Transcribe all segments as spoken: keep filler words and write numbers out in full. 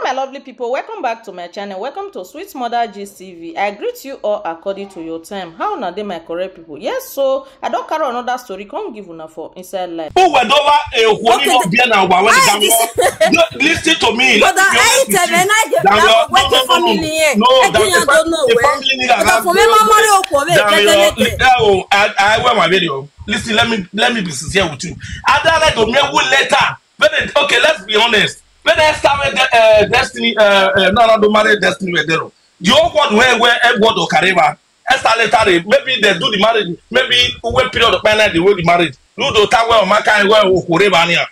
My lovely people, welcome back to my channel. Welcome to Sweet Mother Gist T V. I greet you all according to your time. How una dey, my correct people? Yes, so I don carry another story come give una for inside life. Who were over a holy Okay, of beer now? Why when I down this- here? No, listen to me. Let But me be I honest with tell you. you, I get Down that here. No, wait no, for no, no. me here. No, I that think the I don't know the where. family need But that for me, my money will come. Down Get here. anything. Yeah, oh, I, I wear my video. Listen, let me let me be sincere with you. I don't like to make one letter. But then, okay, let's be honest. But then start with the, uh, destiny. Uh, uh, no, no, don't marry destiny with them. The whole world where where Edward or Kareba. Esther later, maybe they do the marriage. Maybe when period of time they will the marriage. You do that well, my kind well, Kareba niya.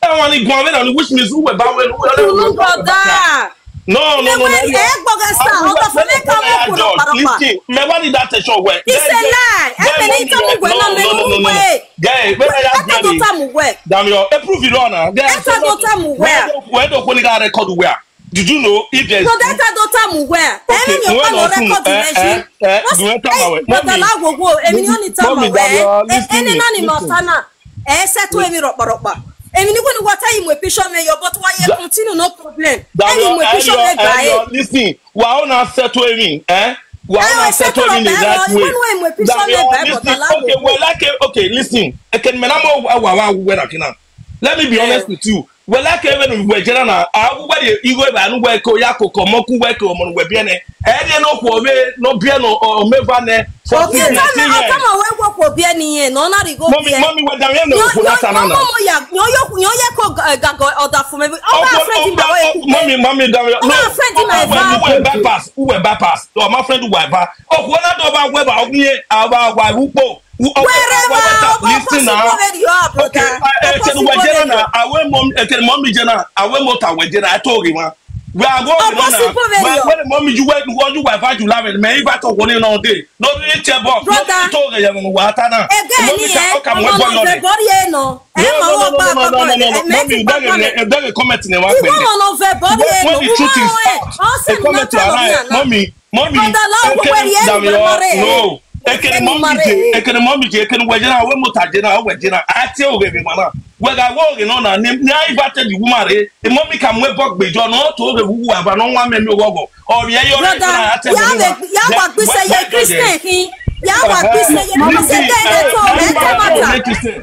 That one is going on, which means who will buy well, who will Unu brother. No, no, no, no. Ẹ gbọ́dọ̀ sá, ọ̀dọ̀ fún mi ká mọ̀ kúrò pàrọ̀pà. Listen, me what did that show where? It's a lie. Ẹ bẹ̀ ní tọ́mù wẹ̀ náà, mẹ́nu wẹ̀. Guy, where are you? Ẹ tọ́ tó tọ́mù wẹ̀. Damn you. Ẹ prove it on. Ẹ tọ́ tó tọ́mù wẹ̀. Where do where do kò ní ká record where? Did you know if there's No, that I don't tell me where. Okay, Any of you no record eh, eh, eh, you enter my way. Mommy, Mommy, Mommy, Daniel, listen Any me, none in listen. Montana. Eh, settle me ropa ropa. Emi ni kwani wata yi mwe pisho me yo, but why you continue, no problem. Daniel, Any mwe pisho Daniel, me by. Daniel, listen. Wa o na settle me, eh? Wa o na settle me the right way. Daniel, listen. Okay, well, like, okay, listen. I can menamo wa wa wa wa kina. Let me be honest with you. Well, like even we were general, I would wear you go and work or yako komoku work or mon webiene. Eh, no, no, no, bieno or mevane. For Okay, fifteen tell me, years. Tell me where work will be any year. No, not go Mommy, be. Mommy, what down here no, Yo, for yo, that yo, anana. Yo, yo, yo, yo, ko, uh, gago, order for me. Oh, Oh, my oh, friend in my oh, way. oh, Mommy, Mommy, down here. Oh, my friend in my Who van. were bypass? Who were bypass? Oh, my friend who were bypass. Oh, when I don't about where about me, about why who po? Who- oh, Wherever, oh, oh, oh, Listen now. Where you are, brother. Okay, I, I can Opposite where where Jenna you now. I went mom, I can mommy Jenna. I went mota where Jenna. I told him, huh? We are going on Opposite now. where you Where, are. Where the mommy you went, what you were about you love it. Me, if I talk one in all day. No, you tell boss. No, Brother. You told him, what I know. Again, Mommy here, said, "Okay, I'm I'm going on to the body, you know. No, no, no, no, no, no, no, no, no. Mommy, beg him, beg him, comment in the one You thing. Go on over body, When, you when know. the truth is Woman, out, I'll say the comment nothing to her of me, right. Mommy, Mommy, Brother, Lord, okay, where you damn your- are, No. Ekene Ekene mommy mare. je, ekene mommy je, ekene wejena, we mota jena, wejena. Ati o gebe mana. We ga wo ge no na ni ni I invited the woman re. The mommy come we bok be jo no to ge wu wa ba no wa me mi wo go. O ye yo re Brother, na ati ya o me, ya wa bi se ye Christian hin. Ya wa bi se ye Christian de to me te mata.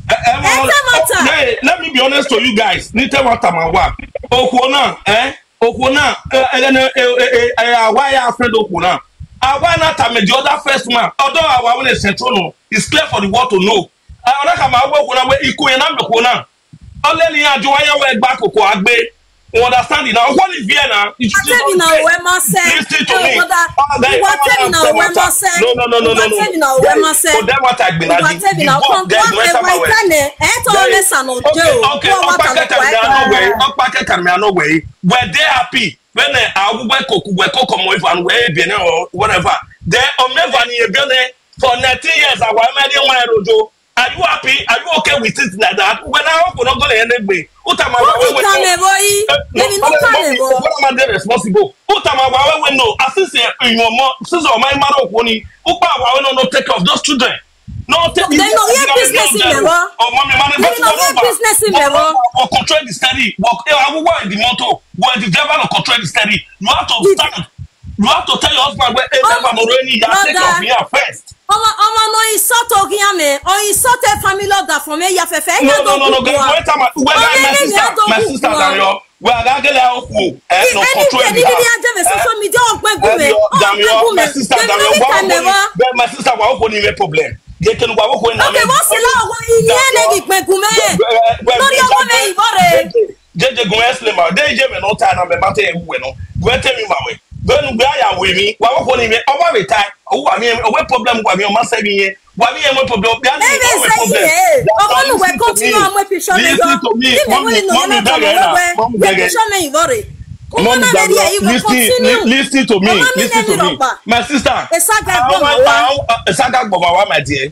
Ete mata. Hey, let me be honest to you guys. Ni te mata ma wa. Okuo na, eh? Okuo na, eh, eh, eh, eh, eh, eh, eh, why our friend Okuo na? Awa na ta me the other first man. Although our one is central no, it's clear for the world to know. I ona ka ma wo Okuo na we iku ye na me Okuo na. Only ni ajo wa ya we gba koko agbe. You understand it now? What is here now? It's Wate mi na owe ma se. Listen to me. Wate mi na owe ma se. No, no, no, no, no, no. Wate mi na owe ma se. For them what I been at the Wate mi na owe ma se. Okay, okay. Okpaketa mi ano we. Okpaketa mi ano we. Were they happy? When they are we cook, we cook, come with and we be or whatever. They or me van ye be for nineteen years. I want my dear one rojo. Are you happy? Are you okay with it like that? When I open, not going to end me. Utama, Who we can me boy? Maybe not can me boy. What am I responsible? Utama, we no. As I say, you know, since all my mother, Upa, we no take care of those children. No, take They know your business in the world. Oh, mommy, money, They know your business in the world. Or control the study. Work, eh, I will work the motor. Work the driver or control the study. You have to stand. You have to tell your husband where eh, Oh, never more any. You take care of brother. me first. Ọmọ ọmọ no insult ogiame or insult a family of that for me ya fefe. No, no, no, no, guys. Wait, my, wait, my sister, my sister, Dario. Well, I gotta get out of who? Eh, no control Anything the you car. Need to social media or Eh, Dario, my sister, Dario, what happened? Then my sister, what happened? No problem. They can what happened? Okay, what's the law? What in here? Negi gbegume. Lórí ọmọ mi ìbọ̀rẹ̀. Jeje gun explain ma. They je me no time na me matter who we no. Go tell me my way. Go no be I am with me. What happened? Me over the time. Who am I? What problem? What am I saying here? Wa mi emo problem. Bia ni Ebe o we se problem. Ihe. Ọkọ nu we continue ọmọ episode yo. Listen to me. Ni me Mommy, wele no mommy, na beg her now. Mommy, beg her. Episode me ivore. Mommy, Ọmọ na beg her. Listen, listen to me. Listen to me. My sister. Esaga gbọmọ wa. Esaga gbọmọ wa, my dear.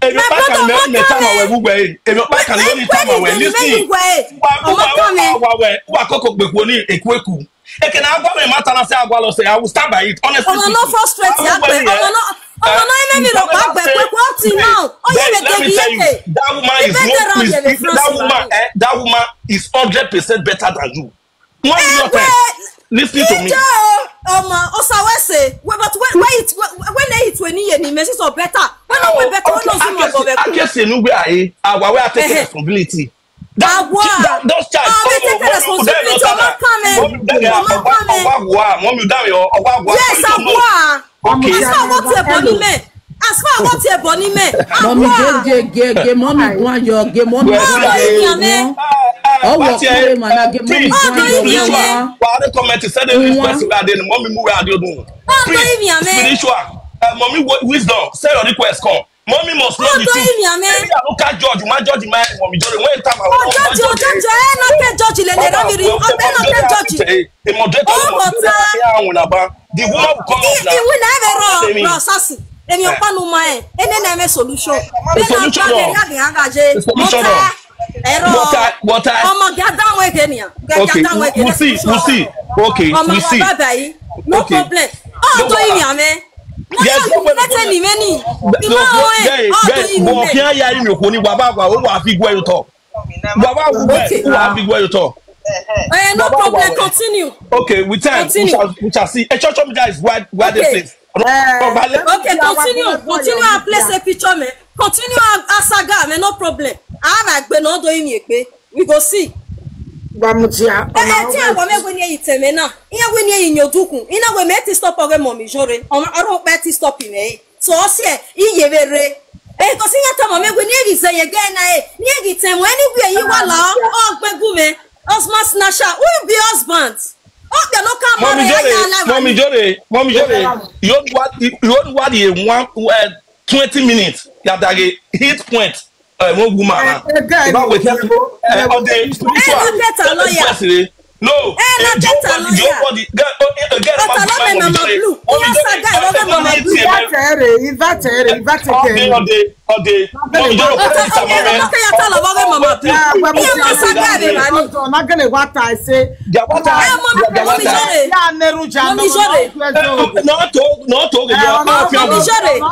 Emi okpa kan ni me tama we gbugbe. Emi okpa kan ni me tama we. Listen. Wa wa wa wa wa we. Wa koko gbekwo ni ekweku. Eke na agwa me matana se agwa lo se. I will stand by it. Honestly. Ọmọ no frustrate ya pe. Ọmọ no ọmọ no ime mi ro pa gbe pe ko ti now. O ye me de bi yeke. That woman is no is that woman eh, that woman is hundred percent better than you. One million times. Listen to me. Ijo ọmọ osawese. But when it when it when it when iye ni me so better. When no better when no so mo go be. Akese nu we aye. Awa we take responsibility. Agwa. Those child. Ọmọ take responsibility. Ọmọ kame. Ọmọ kame. Ọmọ wa. Ọmọ mi da mi. Ọmọ wa. Yes, agwa. Okay. As far what e boni me. As far what e boni me. Mommy, agwa. Ge ge ge ge mommy gwan yo ge mommy gwan yo. Oh, what e man na ge mommy gwan yo. Wa re comment say this person we are dey mommy mu we are dey do. Please, spiritual. Uh, mommy wisdom. Say your request come. Mommy must know the truth. Maybe I look at judge, my judge, my mommy judge. When time I was judge, judge, eh, no ke judge le le ra mi ri. O be no ke judge. E mo de to mo. The woman will come up now. Iwe na ebe ro, ro sasi. Emi opa nu ma e. Ene na me solution. The solution. Be na ga ga je. Solution. Ero. Water, water. Ọmọ ga down we ke ni. Okay, we'll see, we'll see. Okay, we'll see. No problem. Oh, do imi ame. Yes, no problem. Let any many. But can I hear you? Baba, wa fi gwe to. Baba, wa fi gwe to. Eh, no problem. Continue. Okay, with time we shall we shall see. A church of guys, why why they say. Okay, continue. Continue and place a picture, man. Continue and saga, man. No problem. I am like no do imi ekpe. We go see. Gbamutia. Eh, ti agwa me gwe ni iteme na. Iya gwe ni inyo duku. Ina gwe me ti stop oge mommy jore. Ọmọ oro pe ti stop ime. So o se iye vere. Eh, ko si ya ta mo me gwe ni egi se ye ge na e. Ni egi temo anywhere yi wa la. O gbe gu me. Husband snatcher. Who be husband? O gbe no ka mare ya la. Mommy jore, mommy jore. You want what you want what you want uh, twenty minutes. You have to hit point. Uh, one woman. Uh, again, you know, with uh, on the spiritual. No, eh, no, get a lawyer. No. Eh, no, get a lawyer. Get a lawyer, Mama Blue. Yes, I got Mama Blue. Invite her, invite her, invite her. All day, all day, all day. Mommy jore. Okay, okay, okay, tell her about Mama Blue. Yeah, well, yes, I got it, man. Not gonna what I say. Mommy jore. Mommy jore. No to no to ge yo. Mommy jore.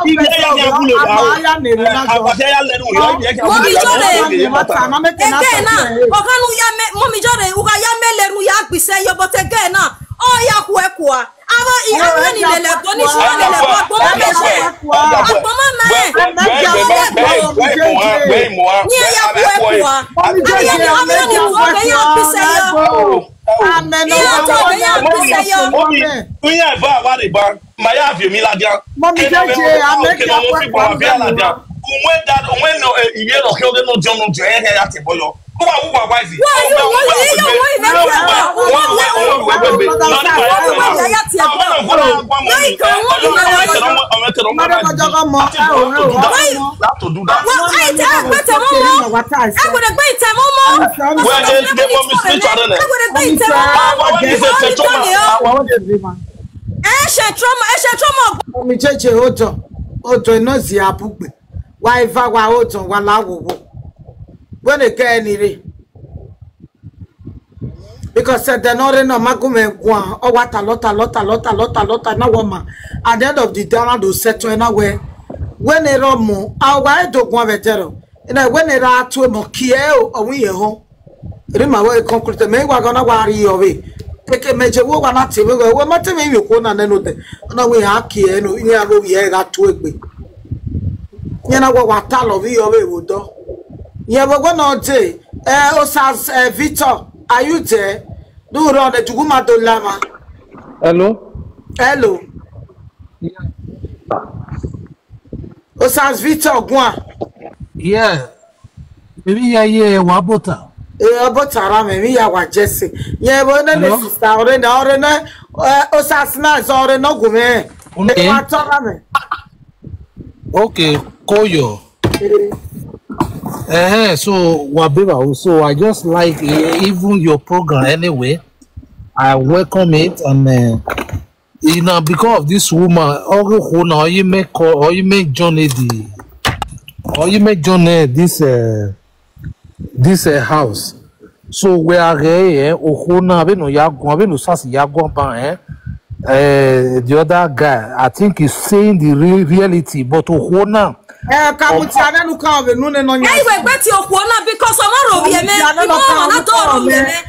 Mommy jore. Ege na. Okanu ya me mommy jore. Uga ya me leru ya gbise yo but ege na. O ya ku e ku a. Awo i awo ni lele go ni sho lele go go ma me she. Go ma me. Ni ya ku e ku a. Awo ni awo ni ku o be ya gbise yo. Amen. Iya to be ya gbise yo. Mommy, we have our what about? My have you me la dia. Mommy, K J, I make you what about? Unwe that, unwe no, eh, iye lo ke o de no jom no je, eh, ya te boyo. Who are, who are wise? Why you, why you, why you make you? Not to do that. Well, I tell you, better, Mama. I would agree to Mama. Well, they, they want me to try to. I would agree to Mama. Ẹ ṣe trauma, ẹ ṣe trauma. Mommy J J, hold on. Hold on, no zi abugbe. Wa eva wa hold on, wa la wo wo. When they get any re. Because said the no re no magume gwa. O wa ta lota lota lota lota lota na woman. At the end of the day, na do settle na we. When they run mo, a wa e do gwa vetero. Ina when they ra tu mo kie o, o wi ye ho. Rima we concrete me wa gona wa ri yo we. Keke meje wo wa na te we we ma te me yo ko na ne no de. Na we ha ki e no ni a go ye ga tu egbe. Nye na wa wa ta lo wi yo we wo do. Ye we go no de. Eh, Osas, eh, Victor, are you there? Do run the Juguma do lama. Hello. Hello. Osas Victor Gwan. Yeah. Maybe yeah yeah wa bota. Eh, bota ra me mi ya wa Jesse. Yeah, but no sister ore na ore na Osas na so ore no gume. Okay. Wa to ra me. Okay, Koyo. Eh, so wa beba so I just like eh, even your program anyway. I welcome it and uh, you know because of this woman, all who now you make call or you make journey the Or you make John eh, this uh, this uh, house. So we are here, eh, Ohona, Abeno Yago, Abeno Sasi Yago Ban, eh? Uh, the other guy, I think he's saying the real reality, but Ohona. Eh, Kamuti Anenu ka ove nune no nya. Hey, we gbeti Ohona because Omaro bi eme. Imo na to ro eme.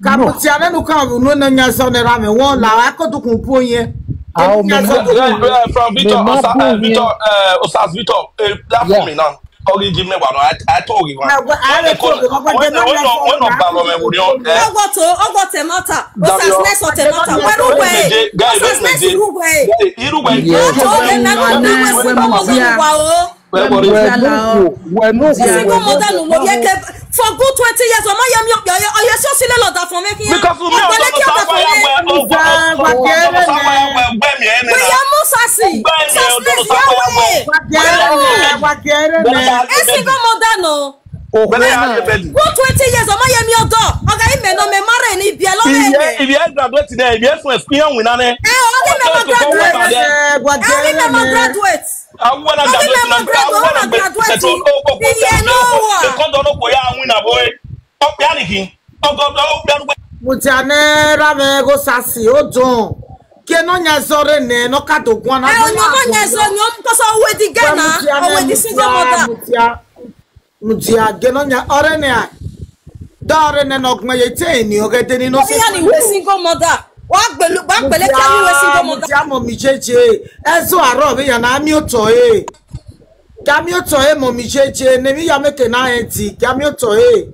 Kamuti Anenu ka ove nune nya so ne ra me won la ko dukun po yen. How many? Yeah, yeah, from Victor, Osa- uh, Victor, uh, Osas Victor, uh, that for me now. Ogi give me one. I I told you one. When they call, when they when they when they balance me with you, eh? Ogo to ogo temata. Osas next or temata. Where do we? Osas next who we? Iru we. Yes. Ogo temata. Where do we? Where do we? Single mother no mo yeke for good twenty years. Ọmọ yẹn mi ọ̀pẹ̀ ọ̀yẹ́ ọ̀yẹ́ sí òsínlẹ̀ lọ́dà fún mi. Because mi ò tọ́nu sáfáyà wẹ̀ ọgbọ́n ọgbọ́n sáfáyà wẹ̀ gbẹ̀mí ẹ̀ nìyà. Wíyá mú sàṣì sàṣì yà wẹ̀. Ẹ single mother no. Bẹ́ẹ̀ yà á lè bẹ́ẹ̀ di. Good twenty years ọmọ yẹn mi ọ̀dọ́ ọ̀gá yìí mẹ́nu mi márẹ̀ ní ibi ẹ̀ lọ́wọ́ ẹ̀. If you graduate there, if you fún ẹ̀ fún yẹn wìn náà. Ẹ ọ̀gá yìí mẹ́nu graduate. Ẹ ọ̀gá yìí mẹ́nu graduate. Awuwa na graduate na awuwa na graduate. Iye no wa. Ekondo no ko ya awin na boy. Okpe aniki. Ogo ogo okpe aniki. Mutiane rame go sasi odon. Ke no nya zore ne no ka do gwan na. Eh, no no nya zo ni o ko so we di gana. O we di single mother. Mutia. Mutia ge no nya ore ne a. Da ore ne no gma ye te ni o ge de ni no se. Ya ni we single mother. Wa gbelu wa gbele ke ni we single mother. Mutia mo mi jeje. Ezo aro be ya na mi o to e. Gami oto e mo mi jeje ne mi ya meke na enti gami oto e.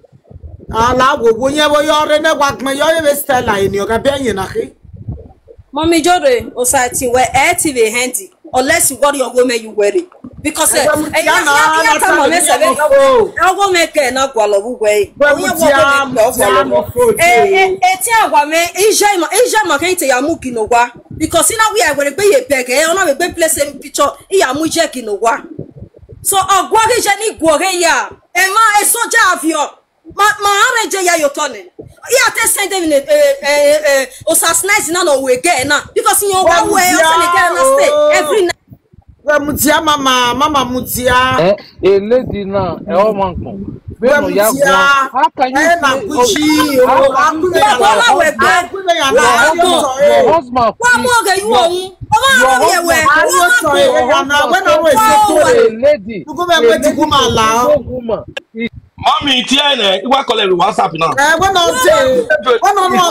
Ala wo wo yen wo yo re ne wa gbon yo ye be Stella eni o ga be yen na ke. Mommy Jore, osati we e ti be handy unless you worry your woman you worry. Because eh, eh, ya ya ya ta mo me se be. Awo me ke na gwa lo wu we. Oye wo ko me gwa lo. Eh eh eh ti awa me ije ma ije ma ke te ya mu kino wa. Because ina we I were be ye beg eh ona we be place in picture. Iya mu je kino wa. So ogwari je ni gwore ya. E ma e soja avio. Ma ma are je ya yo tone. Iya te send them in eh eh eh osas nice na no we get na. Because you wa we o se ni get na stay every night. We mutia mama, mama mutia. Eh, a lady now, a woman come. When you have one, how can you say, oh, how can you say your husband, your husband, your husband, a lady, a lady, a woman. Mommy, T I N, you want call every WhatsApp now? Eh, when I say, when I know,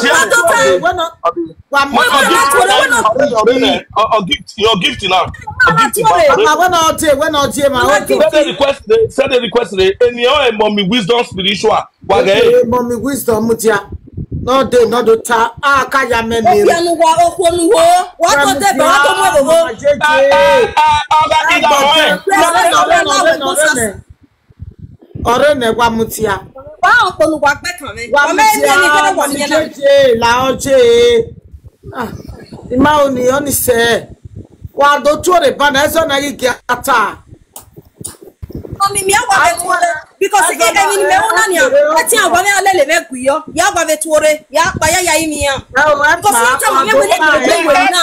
when I, when I, Mommy, your gift, your gift now. Your gift now. When I say, when I say, my own. Send the request, send the request. Any other Mommy wisdom spiritual. Wage. Mommy wisdom, mutia. No, they, no, do ta. Ah, kaya me me. Obianu wa, okwonu wo. Wa to de ba, wa to mo bo. Ah, ah, ah, ah, ọ̀rẹ́ ne wa mutia. Wa okonu wa pe kan me. Wa me ni ni ko wa mi na. Je la oje. Ah, ima oni oni se. Wa do tuore bana eso na gi ata. Mami mi awa be tuore because e e mi me una ni a. Ati awa me alele me guyo. Ya awa be tuore. Ya pa ya ya imi ya. Because you tell me when you go na na.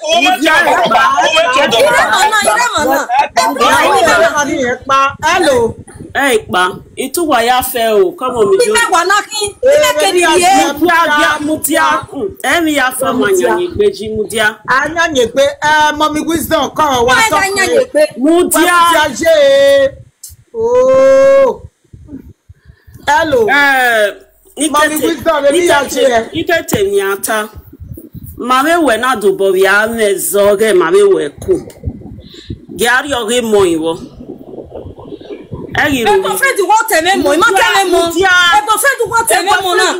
Ire mana, ire mana. Hello. Hey pa, itu wa ya fe o. Come on, mi. Ime wa na ki. Ime ke ni ye. Mutia, mutia. Emi ya fe ma nya ni gbeji mutia. Anya nyegbe, eh, Mommy Wisdom, come on, what's up? Mutia. Mutia je. Oh. Hello. Eh, Mommy Wisdom, let me ask you. Ikete ni ata. Mame we na do bo ya me zo ge mame we ku. Gari oge mo iwo. Ẹ yìí rò mí. Ẹ̀gbọ́n friend wọ́n tẹ̀lé mọ̀, ìmọ̀ tẹ̀lé mọ̀. Ẹ̀gbọ́n friend wọ́n tẹ̀lé mọ̀ náà.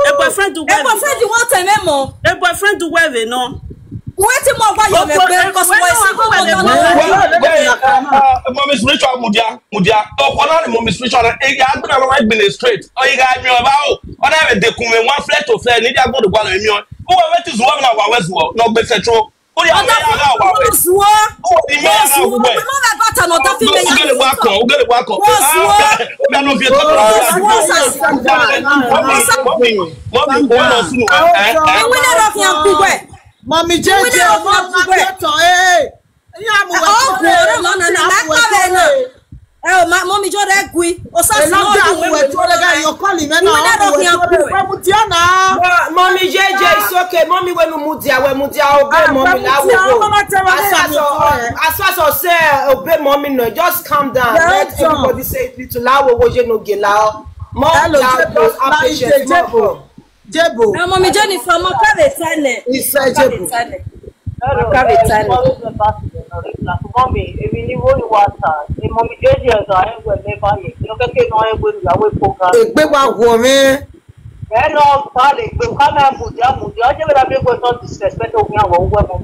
Ẹ̀gbọ́n friend wẹ́ẹ̀vẹ̀ náà. Ẹ̀gbọ́n friend wọ́n tẹ̀lé mọ̀. Ẹ̀gbọ́n friend wẹ́ẹ̀vẹ̀ náà. Wọ́n ti mọ̀ wá yọ̀ mí pé kò sí wọ́n sí kò mọ̀ náà. Mọ̀mí spiritual mudia mudia ọkọ̀ náà ni mọ̀mí spiritual náà ẹ̀yà agbẹ́nà lọ́wọ́ ẹ̀gbìn straight ọ̀yẹ̀gà ẹ̀mí ọ̀bá o ọ̀nà ẹ̀rẹ̀ dẹkùn mi wọ́n flare to flare nídìí agbọ́dọ̀ gbọ́dọ̀ ẹ̀mí ọ̀ wọ́n wẹ́n ti zùwọ́ mi náà wà wẹ́ zùwọ́ náà gbèsè tó. Ó yà wẹ́ yà wà wẹ́. Wọ́n zuwọ́. Ó ní yà wà wẹ́. Wọ́n zuwọ́. Wọ́n bá tọ̀nà tó fi lè yà. Ó gẹ̀lẹ̀ wá kàn, ó gẹ̀lẹ̀ wá kàn. Wọ́n zuwọ́. Ó bẹ̀rẹ̀ ló fi ètò ìlú. Wọ́n zuwọ́ sàṣà. Mọ́mí, mọ́mí, mọ́mí, wọ́n lọ sínú. Ewé náà lọ fi hàn gbogbo ẹ̀. Mọ̀mí jẹ́ jẹ́ ọmọ máa fi tọ̀ ẹ́. Ìyá àmúwẹ̀ tó rẹ̀. Ọ̀gbìn ọ̀rẹ́ mọ̀ nà nà má pàrẹ̀ Eh, ma, mommy, just that gui. O sa si no do we we do that. You're calling me now. Mommy J J, it's okay. Mommy, when you move there, when move there, obey mommy. As far as, as far as say obey mommy, no, just calm down. Let everybody say it little loud. Wo je no ge loud. More loud, please. Jebo. Jebo. Na mommy Jennifer, mo kare tane. Isa Jebo. Hello, kare tane. Mommy, èmi ni wo ni wa ta. E mommy J J ga e we me ba ye. Yo ke ke no e we ya we program. Egbe wa wo mi. E no pa le gbe ka na mu dia mu dia. Je be da be go so disrespect o mi awo we mo.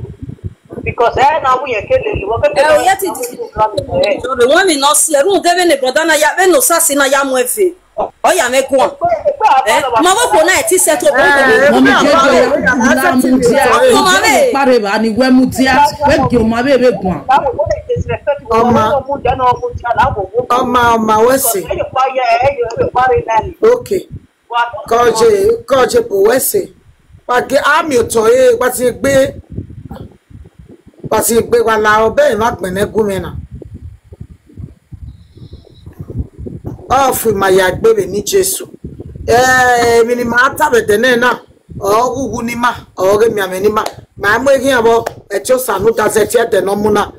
Because e na wu ye ke le wo ke ke. E o ye ti disrespect. So the one in us here, no dey be ne brother na ya be no sa si na ya mu efe. Oya, make one. Eh? Ma wo ko na e ti set up. Mommy J J, la mudia. Ọmọ mi. Pare ba ni we mudia. We gi ọmọ mi be gwan. Ọmọ, ọmọ, we say. Okay. Koje, koje po we say. Page ami oto e, pati gbe. Pati gbe wa la obe ma gbene gumena. Ofu ma ya gbebe ni Jesu. Eh, mi ni ma ta be de ne na. O gugu ni ma, o ge mi ame ni ma. Ma mo gi abo, e cho sanu da se tie de no mu na.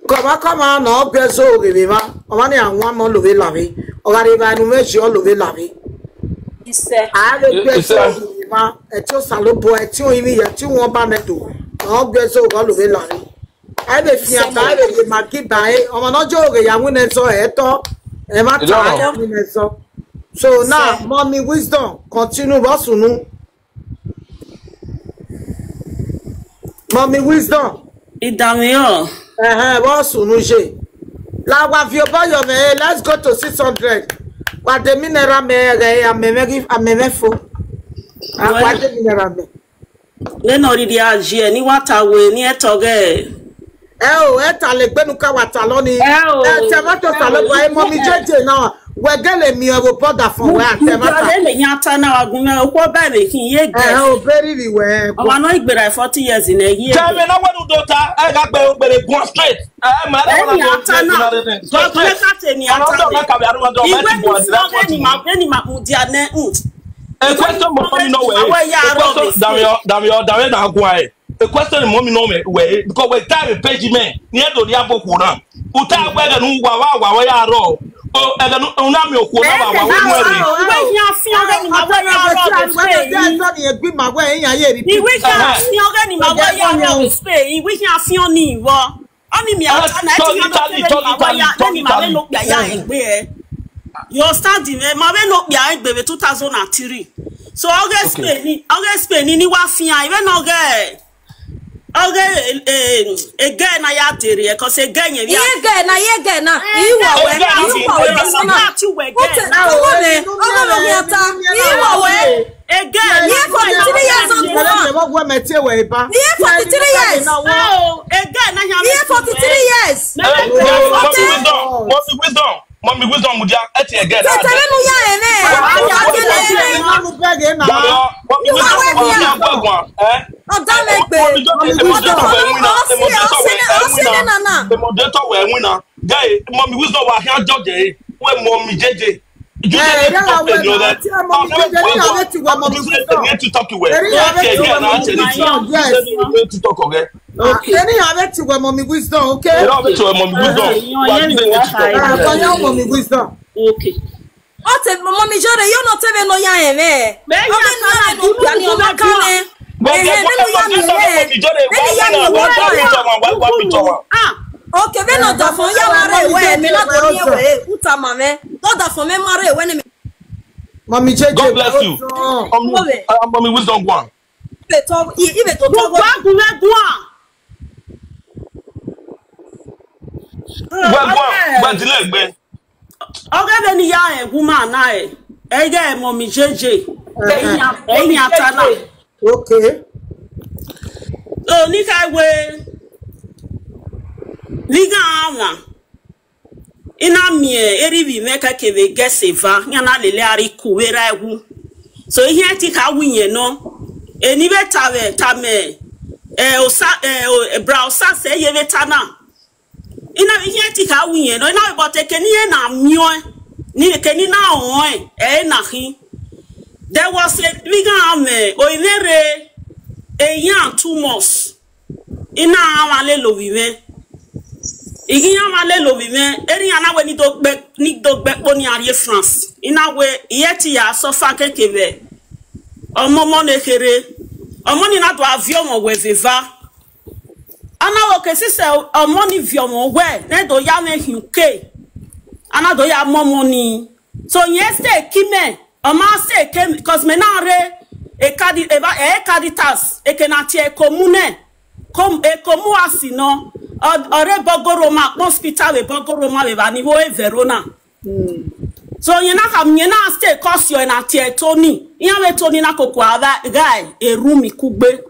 Koma koma na ogbe zo ogebe ma. Oma ni anwa mo lo ve lave. Ogare ba nu meji o lo ve lave. Ise. A le gbe zo ogebe ma. E ti o sa lo bo, e ti o imi ye, ti won ba me do. Na ogbe zo o lo ve lave. A be fi ata, a be ye magi ba e. Oma no jo oge ya win e zo e to. E ma ta ya win e zo. So now, mommy wisdom, continue. What's unu? Mommy wisdom. Idamiyo. Eh, eh, what's unu je? La wa vi obo yo me, let's go to six hundred. Wa de mineral me, eh, ameme gi, ameme fo. Ah, wa de mineral me. Le no ri di aji e, ni wa ta we, ni e to ge. E o, e ta le gbenu ka wa ta lo ni. E o. E te ma to sa lo wa, e mommy J J na. We gele mi o border for we ate mata. Le me nya ta na wa gun me ko ba me kin ye ge. E o beri ri we. O wa no igbera forty years in a year. Tell me na we do dota, e ga gbe o gbere go straight. E ma re na ta na. Go straight. Ka te mi ata. Iwe ni so ge ni ma, ni ma mu dia ne. A question mo mi no we. A question, Damio, Damio, Damio na gwa e. A question mo mi no we, we, because we time page me. Ni e do ni abo ko na. Uta gbe ga nu wa wa wa ya ro. O, e ga nu na mi o ko na wa wa we nu e. Iwe ya fi o ga ni ma wa ya ro. Iwe ya fi o ga ni ma wa ya ro. Iwe ya fi o ni wo. Ami mi ata na ti na tell you, tell you, tell you, tell you, tell you. You start the, ma we no be a egbe two thousand and three. So oge Spain ni, oge Spain ni wa fi an, even oge, oge, eh, eh, again na ya dere, 'cause again ye. Iye ge na, iye ge na. Iwa we, iwa we na. Ute na wo ne, ogo lo mi ata. Iwa we. Again. Iye forty-three years old woman. Iye forty-three years. Oh, again na ya. Iye forty-three years. Mommy wisdom, mommy wisdom. Mommy wisdom, mudia, eti again. Tẹ̀tẹ̀rẹ́ nu ya ẹ̀ náà. Mommy wisdom, mommy wisdom, eh? Ọ̀dà lẹ́gbẹ̀ẹ́. Ọ̀sẹ̀, ọ̀sẹ̀, ọ̀sẹ̀ nana. The moderator we win na. Guy, mommy wisdom wa here judge, eh? We mommy J J. You dey talk to you. Mommy wisdom. Eri ya be ti we mommy wisdom, okay? Eri ya be ti we mommy wisdom. Wa ni dey talk. Ah, mommy wisdom. Okay. O te mommy jore, yo no te ve no ya eme. Be ya no ya ni o ma ka me. Ehe, ne mo ya mi e. Ne mi ya mi e. Ah. Okay, ve no da fun ya mare we, mi no do ni we. Uta ma me. No da fun me mare we ni mi. Mommy J J, God bless you. Mommy, uh, mommy wisdom one. Ibe to, i-, ibe to, to. Gwa gu me gwa. Gwa gwa, gwa dile gbe. Oge be ni ya e woman na e. Ege mommy J J. Eyin, eyin ata na. Okay. So ni ka we. Ni ga ama. Ina mi e, eri bi me ka ke be gese va. Nya na lele ari ku we ra wu. So ihe ti ka wu yen no. Eni be ta we, ta me. E osa, e o, e bra osa se ye be ta na. Ina ihe ti ka wi yen no, ina but ekeni ye na mio. Ni ekeni na on e na hi. There was a big army o inere a year and two months. Ina awale lo vive. Igi awale lo vive. Eri ana we ni do gbe, ni do gbe po ni arie France. Ina we iye ti ya so fa kekeve. Omo mo ne kere. Omo ni na do avio mo we veva. Ana wo ke sise omo ni vi omo we ne do ya me hin ke. Ana do ya mo mo ni. So yen stay kime. Omo stay ke, 'cause me na re e kadi e ba e kadi tas e ke na tie komune. Kom e komu asi no. O- Ore bogoro ma hospital we bogoro ma we ba ni wo e Verona. So yen na kam yen na stay 'cause yo na tie Tony. Yen we Tony na koko ava guy e room ikugbe.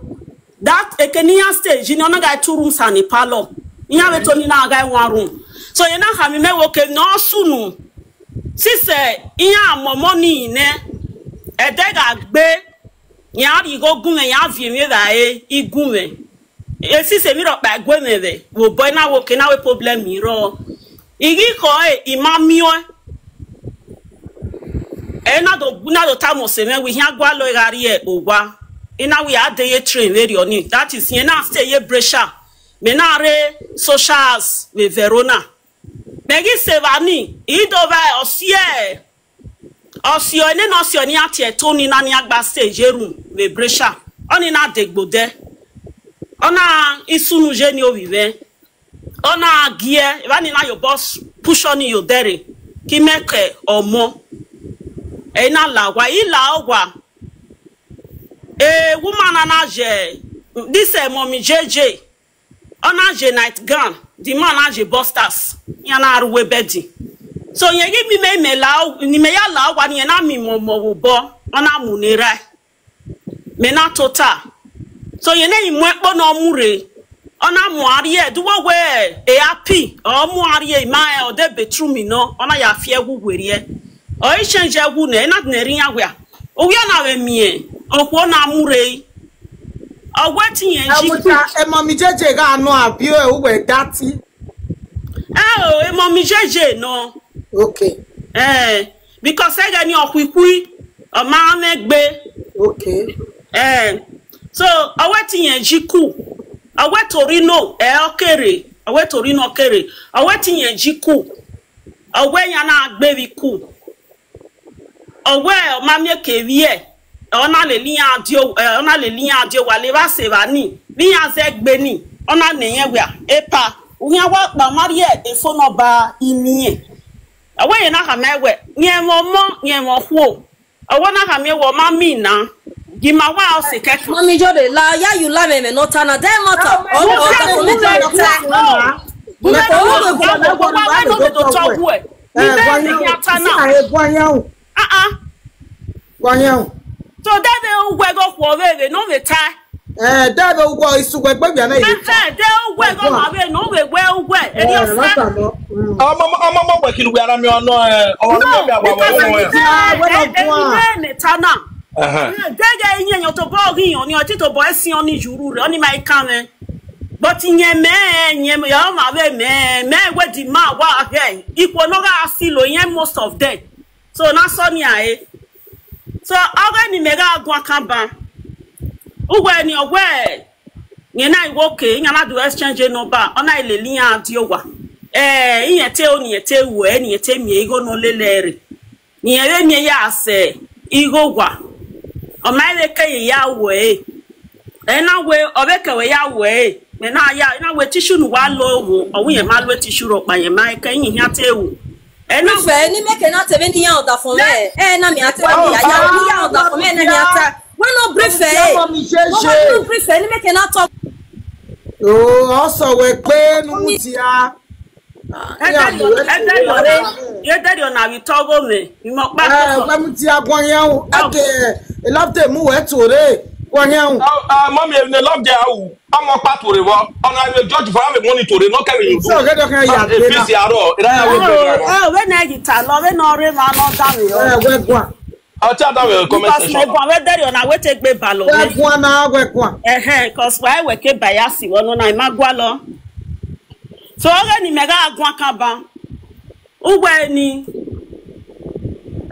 That ekeni ya stage ni ona guy two rooms and a parlor. Yen we Tony na guy one room. So yen na kam me wo ke no sunu. Sise yen amomo ni ne. Ede ga gbe. Yen ari go gun me yen vi me da e igun me. E sise mi ro pa gwe me ve. Wo boy na wo ke na we problem mi ro. Igi ko e imamio. E na do na do ta mo se me wi hia gwa lo gari e owa. Ina wi a de ye train we ri oni. That is yen na stay ye Brescia. Me na re socials we Verona. Me gi sevani i do va osie. Osio ene na osio ni atie Tony na ni agba stage room we Brescia. Oni na degbode. Ona isunu je ni ovive. Ona gie, evani na yo boss push oni yo dere. Ki meke omo. E na la wa, i la owa. E woman na na je. This eh, mommy J J. Ona je night gown. The man na je busters. Ya na aruwe bedi. So ye gi mi me me la o- ni me ya la wa ni na mi mo mo wo bo. Ona mu ne rai. Me na tota. So ye na imo epo na omure. Ona mu arie duwo we e api. O mu arie ma e o de betru mi no. Ona ya fie wu werie. O i change wu ne na ne ri ya we. O wi na we mi e. O ko na mure. O we ti yen ji. Emuta, emo mi jeje ga no abi o e uwe dati. Eh o, emo mi jeje no. Okay. Eh, because e ga ni okwikwi. O ma me gbe. Okay. Eh. So, o we ti yen ji ku. O we Torino e okere. O we Torino okere. O we ti yen ji ku. O we ya na gbe vi ku. O we o ma mi ke vi e. O na le li ya dio, eh, o na le li ya dio wa le va se va ni. Vi ya ze gbe ni. O na ne yen we a. Epa. U ya wa pa mari e e phone number ini e. O we ye na ka me we. Nye mo mo, nye mo huo. O we na ka me wo ma mi na. Gi ma wa o se ke. Mommy Jode, la ya you la me me no tana. Dem mata. Oh, oh, that's what we tell you. Mo fẹ́ lọ fún ọ̀nà. Mo fẹ́ lọ fún ọ̀nà. Mo fẹ́ lọ fún ọ̀nà. Mo fẹ́ lọ fún ọ̀nà. Mo fẹ́ lọ fún ọ̀nà. Ah ah. Gwanyan. So debe ugwe go kwa veve no ve ta. Eh, debe ugwe isu gwe gbe bia na ive. Eh, de ugwe go ma ve no ve gwe ugwe. Eri osa. Ọmọ ọmọ ọmọ gbe kiri gbe ara mi ọnà ẹ ọmọ mi gbe agba wẹ fún ẹ. Ah, we no gwan. Ne ta na. Dege inye nyo to bo gi yon ni oti to bo esi oni juru re oni mai kan me. But nye me nye me ya ma ve me me we di ma wa he. Ikwo no ga asilo yen most of them. So na so ni aye. So oge ni me ga gwa kamba. Ugwe ni ogwe. Nye na iwo ke nya na do exchange number. Ona ile ni ya di owa. Eh, iye te o ni te wo e ni te mi e go no lele re. Ni ere mi ya se igo wa. O ma ere ke ya wo e. E na we o be ke we ya wo e. Me na ya na we tissue nu wa lo wo. O wi e ma lo tissue ro pa ye ma ke yin ya te wo. E na fe ni me ke na te be ni ya oda fun le. E na mi ate ni ya ya ni ya oda fun me na mi ata. We no brief e. Mo ma no brief e ni me ke na to. Oh, also we pe nu mu ti a. Ederi ona wi togo me. Imo pa ko. Wa mu ti a gwan yan o. Ake. E love te mu we to re. Gwan yan o. Ah, mommy, e love te a o. Ọmọ pa to re wo. Ona we judge for have money to re no carry you. So get down ya. E face ya ro. Ira ya we. Oh, we na gi ta lo we no re ma no da mi o. Eh, we gwan. I'll tell that we comment section. Because me gwan we deri ona we take gbe balo. We gwan na we gwan. Eh eh, 'cause why we ke bias wo no na ma gwa lo. So, oge ni mega agwa kaba. Ugwe ni.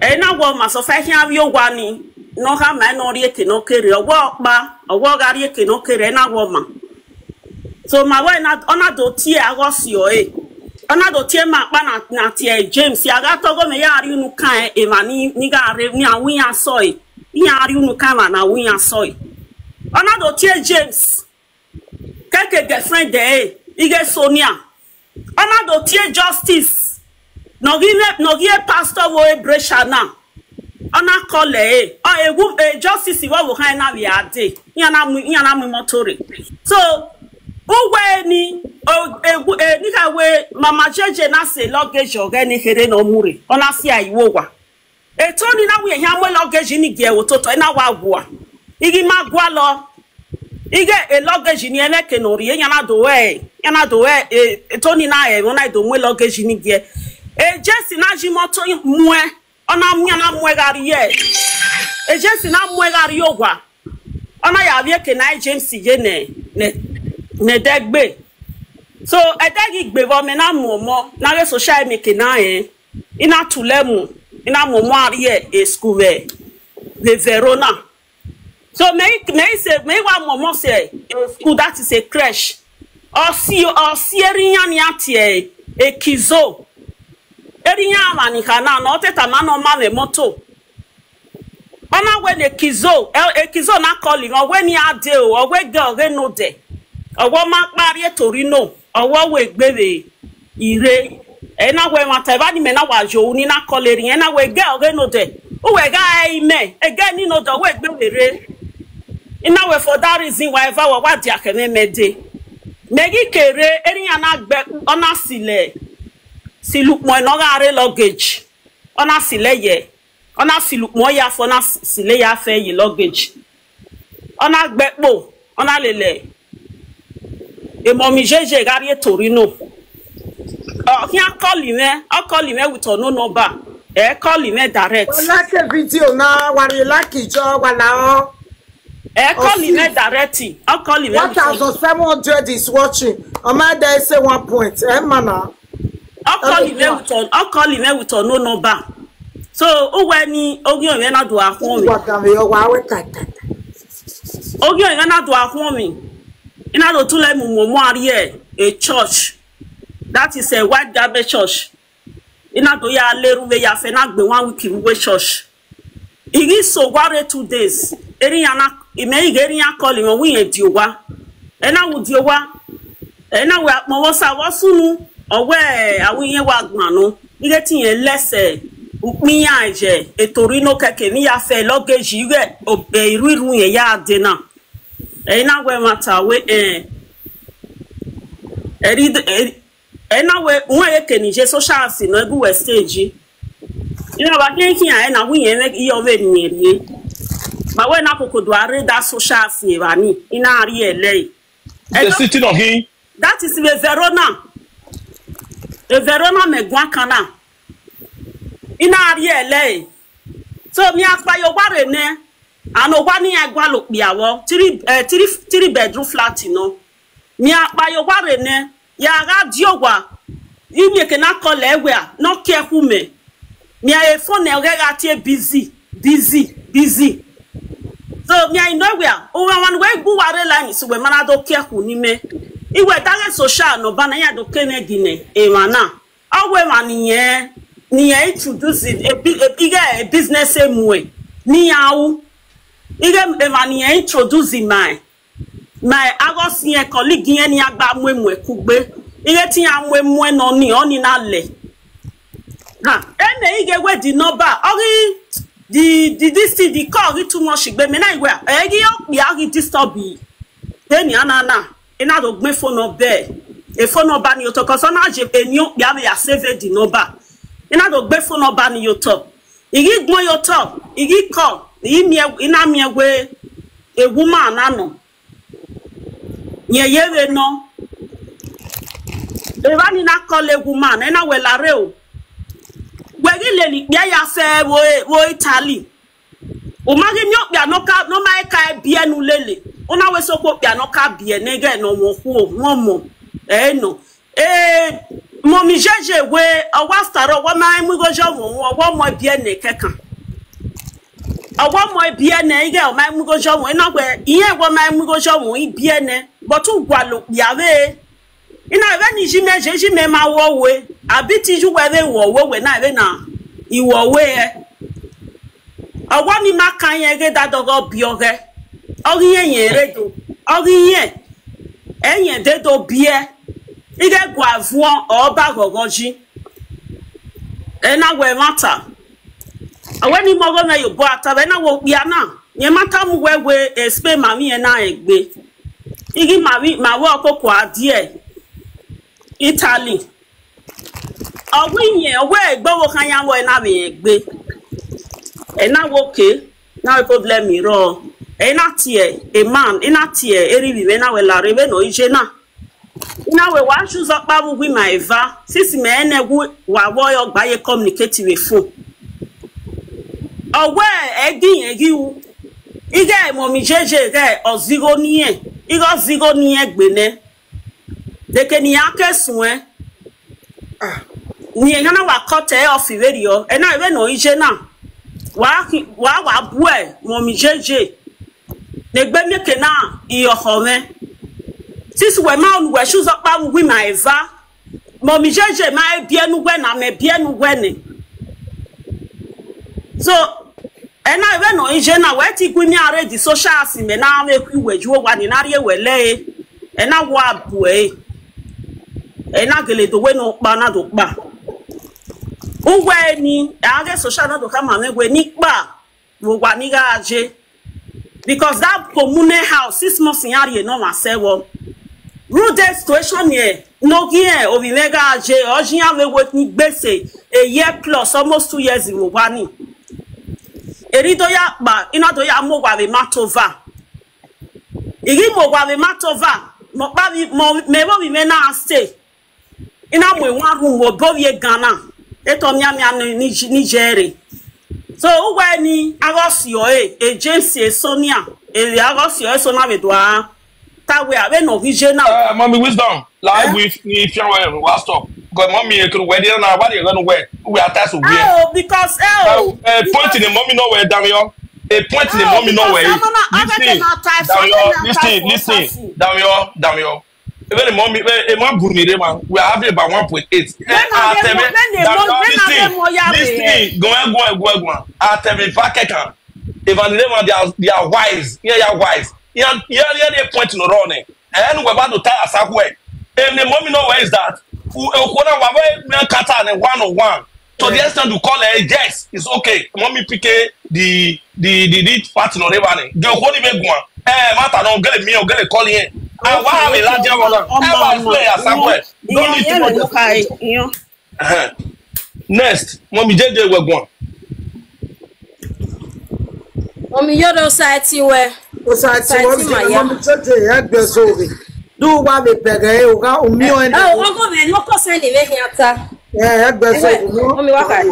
E na wo ma so fe hia wi ogwa ni. No ha ma no ri eke no kere. Ogwa okpa. Ogwa ga ri eke no kere na wo ma. So ma we na ona do tie ago si o e. Ona do tie ma pa na na tie James. Ya ga to go me ya ri unu kan e ma ni ni ga re ni awin ya so e. Ni a ri unu kan ma na awin ya so e. Ona do tie James. Keke girlfriend de e. Ige Sonia. Ona do tie justice. No gi ne no gi e pastor wo e bresha na. Ona kole e. O ewu e justice wo wo ha na wi ade. Nya na mu nya na mu motore. So uwe ni o ewu e ni ka we mama jeje na se luggage oge ni here no mure. Ona si ayi wo wa. Etoni na wi e hia mu luggage ni ge wo toto e na wa gwa. Igi ma gwa lo. Ige e luggage ni ene ke no ri e nya na do we. Nya na do we e etoni na e ona do mu luggage ni ge. E jesi na ji moto mu e. Ona nya na mu e ga ri e. E jesi na mu e ga ri ogwa. Ona ya wi eke na e James ye ne ne ne degbe. So e degi gbe vo me na mu omo na we social me ke na e. Ina tulemu. Ina mu omo a ri e e school we. We Verona. So me me say me wa mu omo se e school that is a crash. O si o si eri nya ni ati e e kizo. Eri nya ma ni kana no teta ma no ma me moto. Ona we ne kizo e e kizo na koli o we ni ade o o we ge o ge no de. O wo ma pari e tori no o wo we gbe we ire. E na we ma te ba ni me na wa jo ni na kole ri e na we ge o ge no de. U we ga e ime e ge ni no de o we gbe we re. Ina we for that reason why ever wa wa dia ke me me de. Me gi kere eri ya na gbe ona sile. Silu mo no ga re luggage. Ona sile ye. Ona silu mo ya fo na sile ya fe ye luggage. Ona gbe po. Ona lele. E mo mi jeje ga ri e tori no. O ki a call me, o call me with no number. E call me direct. Like a video now, what you like it, Joe, what now? E call me direct. O call me. One thousand seven hundred is watching. Am I there? Say one point. Eh, mana. O call me with o call me with no number. So o we ni ogi o me na do ahun mi. What am I? Wa we kai kai. Ogi o me na do ahun mi. Ina do tule mu mo mo ari e a church. That is a white garment church. Ina do ya leru we ya fe na gbe one week we church. Igi so gware two days. Eri ya na ime ige eri ya call me we di owa. E na wu di owa. E na we akpo wo sa wo sunu. Owe awi yen wa gban no. Ige ti yen lese. Upin ya je etori no keke ni ya fe luggage ige iru iru yen ya de na. E na we matter we eh. Eri eri e na we won e ke ni je social si no egu we stage. Ina ba ke ki e na wi yen we iyo we ni eri. Ba we na koko do are da social si e ba ni. Ina ari ele. The city of him. That is me Verona. E Verona me gwa kana. Ina ari ele. So mi apa yo ware ne. Ano wa ni agwa lo piawo. Three eh, three three bedroom flat no. Mi apa yo ware ne. Ya ga di owa. Imi ke na call e we a. No ke ku me. Mi a e phone e ga ti busy, busy, busy. So mi a no we a. O wa wan we gu ware la ni so we mana do ke ku ni me. Iwe da ga social no ba na ya do ke ne gine. E mana. Awe ma ni yen ni yen introduce a, bi- a bigger a business emue ni ya u. Ige e ma ni yen introduce my my agos yen colleague yen ni agba mu emue kugbe. Ige ti ya mu emue no ni oni na le. Ha, eme ige we di number. Ori di di this thing di call ori too much gbe me na iwe. Egi o pe ori disturb yi. Then anana. Ina do gbe phone number. E phone number ni yo to cause na je eni o pe ame ya save di number. Ina do gbe phone number ni yo to. Igi gbon yo to. Igi call. Igi mi ina mi we a woman na no. Ye ye we no. E ba ni na call a woman. Ina we la re o. We gi le ni pe ya fe wo wo Italy. O ma gi mi o pe no ka no ma e ka e bi enu lele. O na we so ko pe no ka bi e ne ge no mo ku o mo mo. E no. Ee, Mọmi Jeje we, ọwa stara, ọwa ma emu gojo mu, ọwa mọ bi ene kekan. Ọwa mọ bi ene, ige ọma emu gojo mu, ina we, iye ọwa ma emu gojo mu, ibi ene, but ugwa lo yave. Ina we ni jime je, jime ma wo we, abi ti ju we we wo we we na we na, iwo we e. Ọwa ni ma kan ye ge da dogo bi oge. Ogi ye ye redo. Ogi ye. Enye de do bie. Ige gwa vuo ọba gogoji. Ena we mata. Awe ni mogo me yo bo ata we na wo bia na. Nye mata mu we we espe mami ena egbe. Igi mami ma wo koko adie. Italy. Ọgwụ ihe, ọgwụ egbe wo kan ya wo ena we egbe. Ena wo ke. Na we problem iro. Ena tie, a man, ena tie, eri bi we na we la re we no ije na. Na we wa shu zo pa bu gwi ma eva. Sisi me ene gu wa wo yo gba ye communicate we phone. Ọgwụ egi egi u. Ige Mọmi Jeje ge ozigo niye. Ige ozigo niye gbene. Deke ni ake sue. Ah. Ni ena na wa kote ofi we rio. Ena we no ije na. Wa ki, wa wa bue Mọmi Jeje. Ne gbe mi ke na iyo home. Sisi we ma onu we shu zo pa wi ma eva. Mọmi Jeje ma e bi enu we na me bi enu we ni. So, ena we no ije na we ti gwi mi are di social asi me na we kwi we ju wa ni na rie we le. Ena wa bue. Ena gele do we no pa na do pa. Uwe ni, age social na do ka ma me we ni pa. Wo wa ni ga aje. Because that commune house, six months in yari no ma se wo. Rude situation here, no gi e, obi me ga aje, oji ya we wo ni gbese, a year plus, almost two years in wo wa ni. Eri do ya pa, ina do ya mo wa we matova. Igi mo wa we matova, mo pa mi, mo, me wo mi me na stay. Ina mo one room wo bo ye Ghana. Eto mi ami ani ni, ni jere. So, uwe ni, agosi o e, e James e Sonia, e agosi o e so na we do a. Ta we a we no gi je na. Uh, Mommy Wisdom, live with ni if you want wa stop. Because Mommy e kuru we di na wa di go no we. We are tasu we. Oh, because, oh, uh, point in the Mommy no we down yo. A point in the Mommy no we. Listen, down yo, listen, listen, down yo, down yo. Even the Mommy, eh, eh, Mommy Burmi, man, we are having about one point eight. Eh, ah, tell me, down yo, listen, listen, go on, go on, go on, go on. Ah, tell me, back again. Even the man, they are, they are wise. Yeah, they are wise. Yeah, yeah, yeah, they point in the wrong. And we're about to tell us how we. And the Mommy no way is that. Who, eh, who na wa we me kata ne one on one. To the extent you call her, yes, it's okay. Mommy pick the, the, the, the part no re wa ni. The whole ni me go. Eh, matter no, get me, get call here. I wa me la je wala. Eh, wa play as somewhere. No need to go. Uh-huh. Next, Mommy J J we go. Mommy J J we. Society, Society, Mommy J J, egbe sori. Do wa me bere, o ga, o mi o ene. Oh, ogo me no ko se ni me hiata. Eh, egbe sori. Mommy wa kai.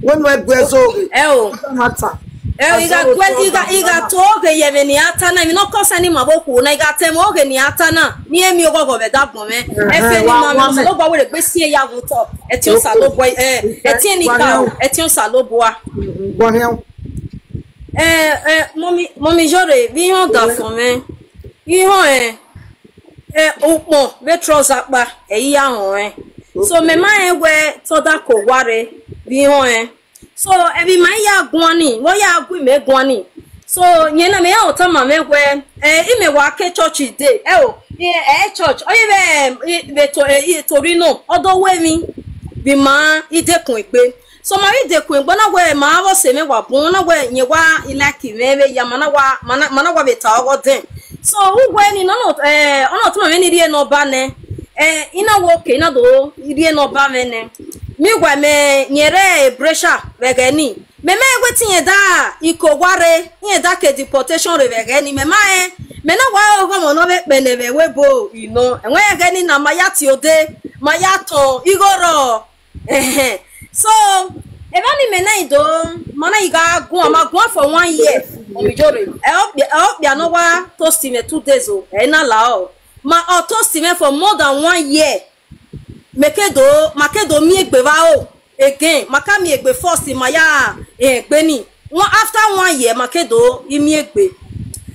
Won we egbe sori. Eh o. Mata. Eh, iga gwe, iga, iga to oge ye me ni ata na, mi no ko se ni ma bo ku na, iga te mo oge ni ata na. Mi e mi ogo go be da gbon me. E fe ni ma mi so lo gba we le gbe si e ya wu to. E ti o sa lo bo, eh, e ti ni ka o, e ti o sa lo bo a. Gbon he. Eh, eh, Mommy, Mommy J J, bi won da fun me. Iho, eh, eh, upon, be trouser pa, eh, iya hon, eh. So, me ma, eh, we, to da ko ware, bi hon, eh. So, ebi ma ya gwani, mo ya gwi me gwani. So, nye na me ya ota ma me we, eh, i me wa ke church day, eh, o, eh, eh, church, o, ye be, eh, be to, eh, i Torino, odo we mi, bi ma, i de kun egbe. So ma ri de kun egbo na we ma wo se me wa bun na we nye wa ilaki me we ya ma na wa, ma na, ma na wa be ta ogo den. So u we ni no no, eh, ono tuma me ni rie no ba ne. Eh, ina wo ke na do rie no ba me ne. Mi gwa me nyere e pressure we ge ni. Me me we ti ye da iko ware, ye da ke deportation re we ge ni. Me ma e, me na wa ogo mo no be pe ne we we bo ino. E we ge ni na ma ya ti ode, ma ya to igoro. Ehe. So, ebe ni me na ido, mana iga gwa, ma gwa for one year. Mommy J J. E o bia, e o bia no wa toast me two days o. E na la o. Ma o toast me for more than one year. Makedo, Makedo mi egbe va o. Again, maka mi egbe first, ma ya egbe ni. One, after one year, Makedo, i mi egbe.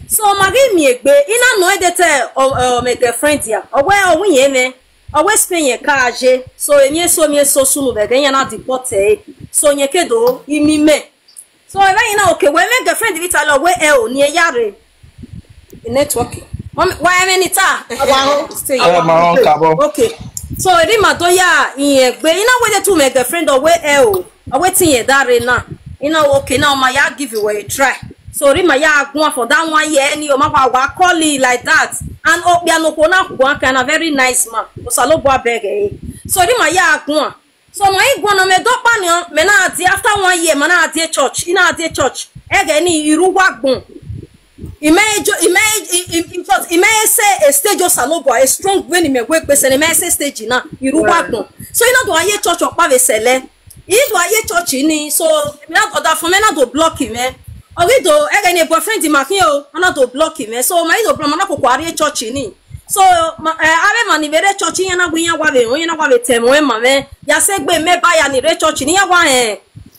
So, ma gi mi egbe, i na no e de te, o, o, my girlfriend ya. O we, o wi ye me. O we Spain ye ka aje. So, e mi so, mi so sunu be, ge ya na deport e. So, nye kedo, i mi me. So, ebe ina okay, we me girlfriend bi ta lo we e o ni e yare. Network. Wa me ni ta. Stay. Ẹ máa ń kábọ̀. Okay. So, eri ma do ya iye gbe. Ina we de tu me girlfriend o we e o. O we tin ye dare na. Ina okay, now ma ya give you a try. So, eri ma ya gun for that one year, ni o ma wa wa call it like that. And o bia no ko na ko an kind of very nice man. O sa lo bo abeg e. So, eri ma ya gun. So, ma i gun na me do pa ni o, me na di after one year, ma na di church, i na di church. Ege ni iru wa gbon. I me jo, i me, i, i, in fact, i me say a stage o sa lo bo, a strong when i me we pe se ni me say stage na, iru wa gbon. So, i na do aye church o pa ve sele. I do aye church ni, so, me na do that for me na do block him, eh. Ogi do, ege ni boyfriend ma kin o, na do block him, eh. So, ma i do block, ma na ko kwari church ni. So, ma, eh, ave ma ni vere church, ya na wi ya wa ve, o ya na wa ve te mo, e ma me. Ya se gbe me ba ya ni re church, ni ya wa, eh.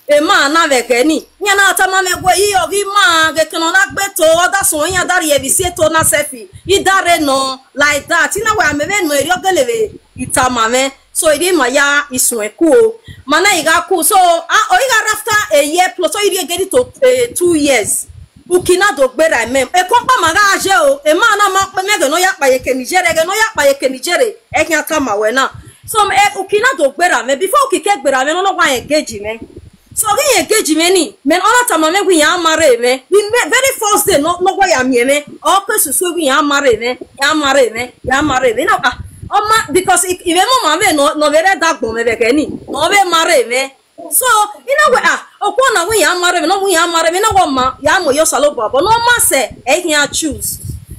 E ma na ve ge ni. Ya na ta ma me gwe, i o vi ma, ge kono na gbe to, o da so ya da ri e vi se to na sefi. I da re no, like that. I na wa me ve no, eri o gele ve, i ta ma me. So, eri ma ya, i sun e ku o. Ma na i ga ku. So, a, o i ga after a year plus, so i ri e get to, eh, two years. Uki na do gbera me. E ko pa ma ga aje o. E ma na ma pe me ge no ya pa ye ke mi jere, ge no ya pa ye ke mi jere. E ki ata ma we na. So, e, uki na do gbera me. Before uki ke gbera me, no no wa engage me. So, ki engage me ni. Me ona ta ma me wi ya marry me. In me, very first day, no, no wa ya mi me. O pe su su wi ya marry me. Ya marry me. Ya marry me. Na, ah, o ma, because i, i me mo ma me no, no vere da gbon me ve ke ni. No ve marry me. So, i na we, ah, o ko na we ya marry me, no we ya marry me, na wo ma, ya mo yo sa lo bo, but no ma se, e ki ya choose.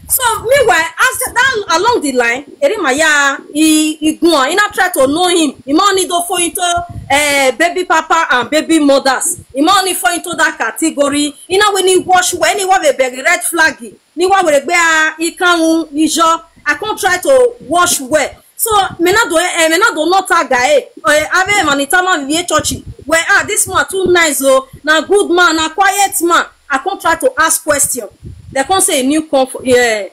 So, meanwhile, as that along the line, eri ma ya, i, i gun, i na try to know him. I ma ni do for into, eh, baby papa and baby mothers. I ma ni for into that category. I na we ni wash we, ni wa ve beg red flag. Ni wa we gbe a, i kan un, i jo. I can't try to wash well. So, me na do, eh, me na do not tag guy. Eh, ave ma ni ta ma vi e church. We, ah, this man too nice o. Na good man, na quiet man. I can't try to ask question. They can't say new come for, yeah.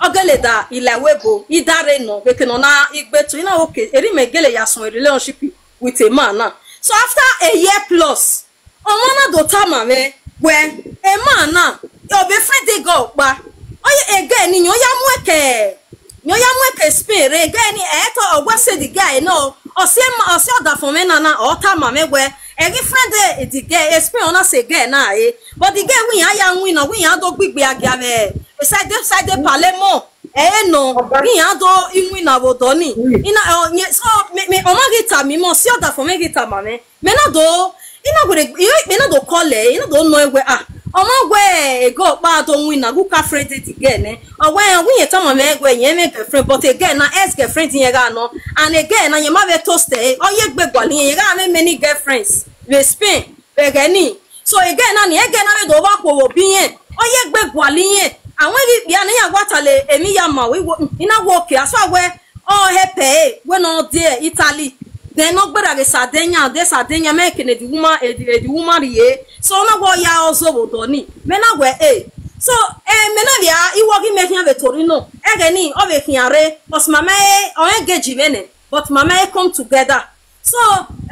Ogele da, i la we bo, i da re no, we ke no na, i gbe to, i na okay. Eri me gele ya sun a relationship with a man now. So, after a year plus, o ma na do ta ma me, we, e ma na, o be friend de go pa. O ye ege ni, yo ya mu eke. Yo ya mu eke Spain re, ege ni, e to, o gwa se the guy, no. O se ma, o se o da for me na na, o ta ma me we. E gi friend de, the guy, e Spain o na se guy na, eh. But the guy we ya ya we na, we ya do gbigbe agia me. E side, side pale mo. Eh, no. We ya do iwe na wo do ni. I na, o, nye, so, me, me, o ma gi ta mi mo, se o da for me gi ta ma me. Me na do, i na go de, i, me na do call e, i na do no e we, ah. O ma we, e go pa do we na, go ka friend it again, eh. O we, we ye ta ma me we, ye me girlfriend, but again, na ex girlfriend ye ga no. And again, na ye ma ve toast e, o ye gbe gwa li ye ga me many girlfriends. We Spain, we ge ni. So again, na ni, again, na me do wa ko wo bi ye. O ye gbe gwa li ye. Awon bi, bi a ni ya wa ta le, emi ya ma we, wo, i na wo ke, as far we, o he pe, we no de Italy. Then no gbera ge Sardinia, de Sardinia, me kene the woman, eh, the, eh, the woman ye. So na wo ya ozo wo do ni. Me na we, eh. So, eh, me na dia, i wo gi me hian ve Torino. Ege ni, o ve hian re. But mama e, o engage me ne. But mama e come together. So,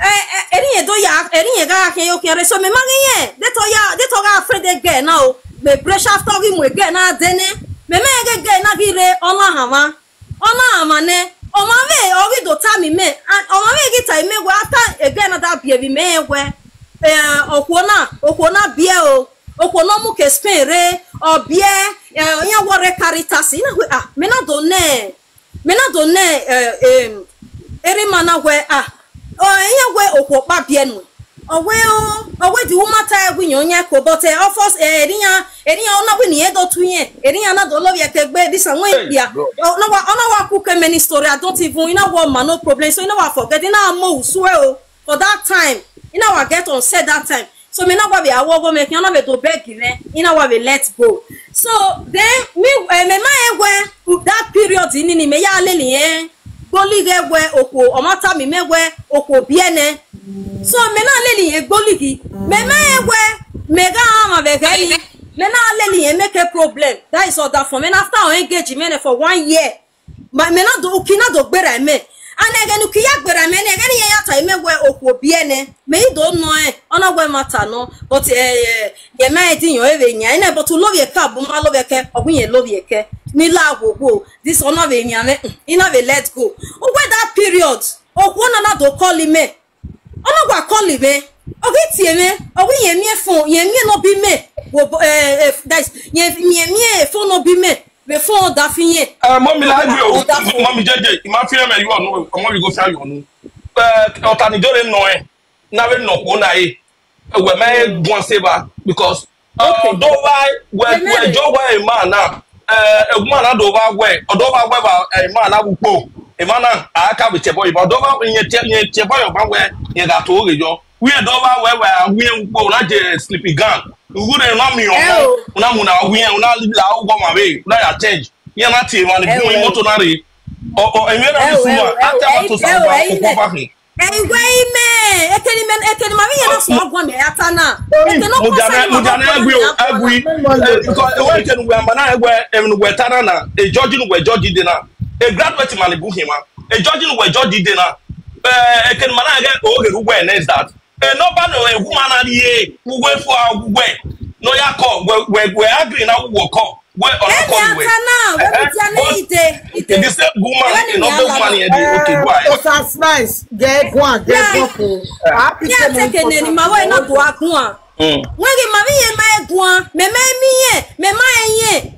eh, eh, eri ye do ya, eri ye ga ke yo ke re. So me ma ge ye, de to ya, de to ga friend again now. Me pressure after gi mo again na de ne. Me me ge ge na gi re, o na ha ma. O na ha ma ne. O ma ve, o gi do ta mi me. And o ma ve gi ta mi we after again na that baby me we. Eh, o ko na, o ko na bie o. O ko no mu ke Spain re, o bie, eh, o ya wo re Caritas. I na we, ah, me na do ne. Me na do ne, eh, em, eri ma na we, ah. O, e ya we o ko pa bie nu. O we o, o we the woman ta e wi yo nya ko, but, eh, of course, eh, eri ya, eri ya o na we ni e do tu ye. Eri ya na do lo ye ke gbe, this one we bia. O na wa, o na wa ku ke many story, I don't even, i na wo ma no problem. So i na wa forget, i na mo usu e o. For that time, i na wa get on set that time. So me na wa be awo go me, i na be do beg me, i na wa be let go. So then me, eh, me ma e we that period ni ni me ya le ni, eh. Olighe wẹ okhuo, ọ ma tama imẹ wẹ okhuo biẹ nẹ. So mẹ na lele irẹn gbe oligi, mẹ ma rẹn wẹ mẹ gha rhan vbe ẹghẹ ni, mẹ na lele irẹn make problem. That is ọdafọn mwẹ na, after ọ engage mwẹ nẹ for one year. Ma mẹ na do, uki na do gberra mẹ. And ẹghẹ ne uki ya gberra mẹ nẹ, ẹghẹ ne iran ya ta imẹ wẹ okhuo biẹ nẹ, mẹ i do nọ ẹn, ọ na wẹ ma ta nọ. But eh, eh, ye ma ediyan e vbe yan nẹ, but u lovbiẹ kẹ, bu ma lovbiẹ kẹ, ọ wẹ irẹn lovbiẹ kẹ. Ni la wo wo, this ọ na vbe yan mwẹ, mm, I na vbe let go. Uwẹ that period, okhuo na na do call mẹ. Ọ na wa call mwẹ, ọ ghi tie mwẹ, ọ wẹ irẹn miẹn phone, irẹn miẹn ne ọ bi mẹ, wo bo-, eh, eh, that is, irẹn, irẹn miẹn phone ne ọ bi mẹ, vbe phone ọdafẹn irẹn. Eh, mọmi la gbe o, ọdafẹn. Mọmi jeje, I ma fi ẹmwẹ yọ nu, ọmọ mi go fi ayọ nu. Eh, ọta ni jọ re nọ ẹ, na vbe nọ kpo na ẹ. Wẹ mẹ guan se ba, because, uh, okay, do wa, wẹ, wẹ jo wa emọ na, eh, emọ na do wa wẹ, ọ do wa wẹ ba, eh, emọ na wu kpo, emọ na, a ka vbe tie boy ba, do wa, yen tie, yen tie boy ba wẹ, yen ga to ghe yọ. Wẹ do wa wẹ, wẹ, wẹ wu kpo, na je sleeping gown. Ugure na mi o, na mu na wẹ, na la o go ma be, na ya change. Yen na tie ma ni gun imoto na re. O, o, enwe na ni suma, a ta ma to sa ba, o ko ba hin. Ẹi wẹ imẹ, ekene mẹ, ekene ma vbe iran na sunu guan mẹ ya ta na. Ekene ọ kọ sa ni ma vbe guan mẹ ya ta na. Because e wẹ ekene wẹ ama na, e wẹ, em, wẹ ta na na, e judge nu wẹ judge de na. E graduate ma ni bu hin ma. E judge nu wẹ judge de na. Eh, ekene ma na, e o ghe ru wẹ next that. E no ba no, e woman na ye, wẹ fo a wẹ. No ya call, wẹ, wẹ, wẹ agree na wẹ call. Wẹ, ọ na call wẹ. Eni ata na, wẹ mi dia na ide, ide. The same woman, you know, the woman here, the, okay, go ahead. Osa Spice, get one, get one for. Happy. Ya take neni ma wẹ na do agun a. Mm. Wẹ ghi ma vbe iran ma guan, mẹ ma mi yen, mẹ ma yen.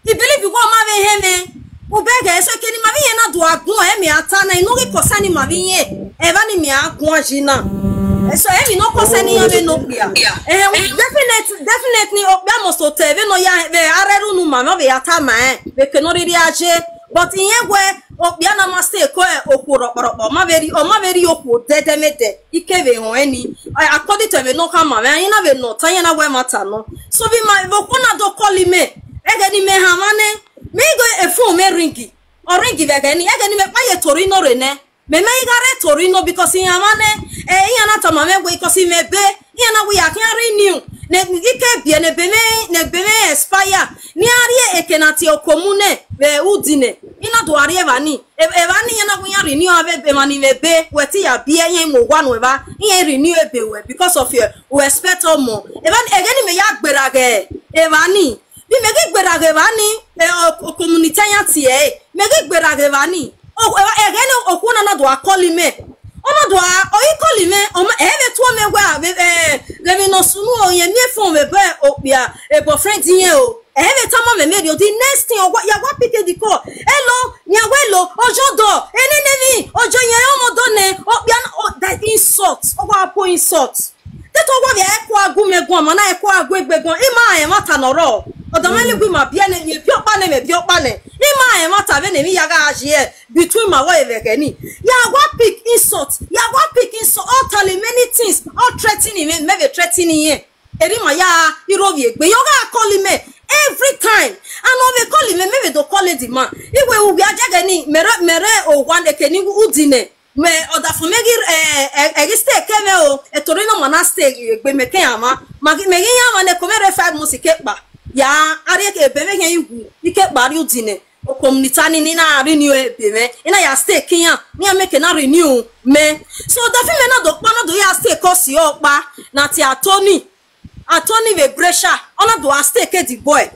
I believe wẹ ọ ma vbe hẹ mwẹ. U bẹghe, so ekene ma vbe iran na do agun, emi a ta na, I no ghi concern ma vbe iran. Evba ni mẹ a guan yi na. So emwi ne ọ concern iran vbe ne okpia. Eh, definitely, definitely, okpia must to te vbene ọ ya vbe a rre ru unu ma, ọ vbe ya ta ma ẹ, vbe ke ne ọ rhirhi a je. But irẹn wẹ okpia na ma stay ko, eh, okhuo rọkpọrọkpọ, ọ ma vbe rhie, ọ ma vbe rhie okhuo dẹdẹmwẹdẹ. I ke vbe họn ẹn ni. Eh, according to ẹmwẹ ne ọ khama mwẹ, iran na vbe nọ ta, iran na wẹ ma ta nọ. So vbe ima vbe okhuo na do call mẹ, ẹghẹ ne imẹ hanmwa nẹ, mẹ i ghe e phone mẹ ring, ọ ring vbe ẹghẹ ni, ẹghẹ ne imẹ kpa ye Torino rre nẹ, mẹ ma i gha rre Torino because iran mwa nẹ, eh, iran na tama mwẹ wẹ because imẹ ebe, iran na wẹ ya khian renew, ne i ke biẹ ne ebe mwẹ, ne ebe mwẹ expire, ne iran rhie eke na tie oko mu nẹ vbe Udine, I na do a rrie evba ni. E-, evba ni iran na wẹ iran renew avbe emwa ni vbe ebe, wẹ te ya biẹ, iran mu owa nuẹn evba, iran renew ebe ruẹ because of your, u expect ọmọ. Evba ni, ẹghẹ ne imẹ ya gberra ghe evba ni, vbe imẹ ghi gberra ghe evba ni, eh, o, o community iran tie ẹre, mẹ ghi gberra ghe evba ni. O, evba, ẹghẹ ne okhuo na na do a call mẹ. Ọ na do a, ọ i call mẹ, ọ ma, ẹ vbe tuẹ mẹ wẹ a, vbe, eh, vbe emwi ne ọ sunu o, irẹn miẹn phone vbe ebe okpia, e boyfriend irẹn o. Ẹ vbe tama mwẹ, mẹ rhie, the next thing, ọ wa, ya wa pick the call. Hello, nian wẹ hello, ọjọ dọ, enene emwi, ọjọ yen ọmọ dọ nẹ, okpia na, o, that insult, ọ wa po insult. Te te ọ wa vbe ẹkua gu mẹ guan, ma na ẹkua gu egbe guan, I ma rẹn ẹmwata ne ọ rrọọ. Ọdọ mwẹ legu ima biẹ nẹ, mẹ biẹ ọkpa nẹ, mẹ biẹ ọkpa nẹ. I ma rẹn ẹmwata vbene emwi ya gha ye between ma wẹ vbe ẹghẹ ni. Ya wa pick insult, ya wa pick insult, ọ tale many things, ọ threaten mẹ, mẹ vbe threaten irẹn. Erriọ ima ya rhovbiegbe, iran gha call mẹ every time. And ọ vbe call mẹ, mẹ vbe do call the man. I wẹ uwia jẹgẹ ni, mẹ rre, mẹ rre owa neke ni Udine. Mẹ ọdafẹn mẹ ghi, eh, eh, eh, ghi stay ke mwẹ o, e Torino ma na stay egbe mẹ ke iran mwa. Ma ghi, mẹ ghi iran mwa nẹ, ko mwẹ rre five months ke kpa. Ya, a rrie ke ebe mwẹ khian i wu, i ke kpa rrie Udine. O community ni, ni na renew ebe mwẹ, I na ya stay ke iran, ne iran make na renew mẹ. So ọdafẹn mẹ na do kpa, na do ya stay ke ọse ọkpa, na tie Anthony. Anthony vbe Brescia, ọ na do a stay ke the boy.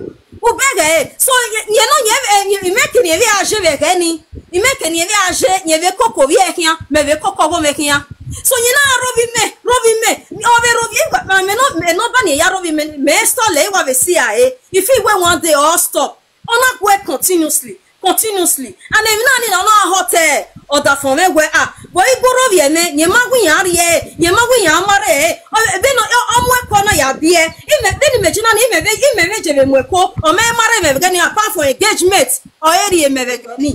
U bẹghe ẹre. So, ye, ye no, ye, eh, ye, imẹ ke ne vbe a je vbe ẹghẹ ni. Imẹ ke ne vbe a je, ye vbe koko vbe khian, mẹ vbe koko ọgho mwẹ khian. So, ye na rhovbi mẹ, rhovbi mẹ. Ọ vbe rhovbi, ma mẹ no, mẹ no ba ne ya rhovbi mẹ, mẹ stall e wa vbe si a e. If he wẹ one day ọ stop, ọ na gue continuously, continuously. And emwi na ni na ọ na hot ẹ, ọdafẹn mwẹ wẹ a, vbe igho rhovbiẹ mwẹ, ye ma wẹ iran rrie, ye ma wẹ iran ma rre, ọ, vbene ọ, ọ mu ẹko na ya biẹ, imẹ, vbene imẹ je na ni, imẹ vbe, imẹ vbe je vbe mu ẹko, ọ mẹ ma rre mẹ vbe ẹghẹ ni, apart from engagement, ọ e rrie mẹ vbe ẹghẹ ni.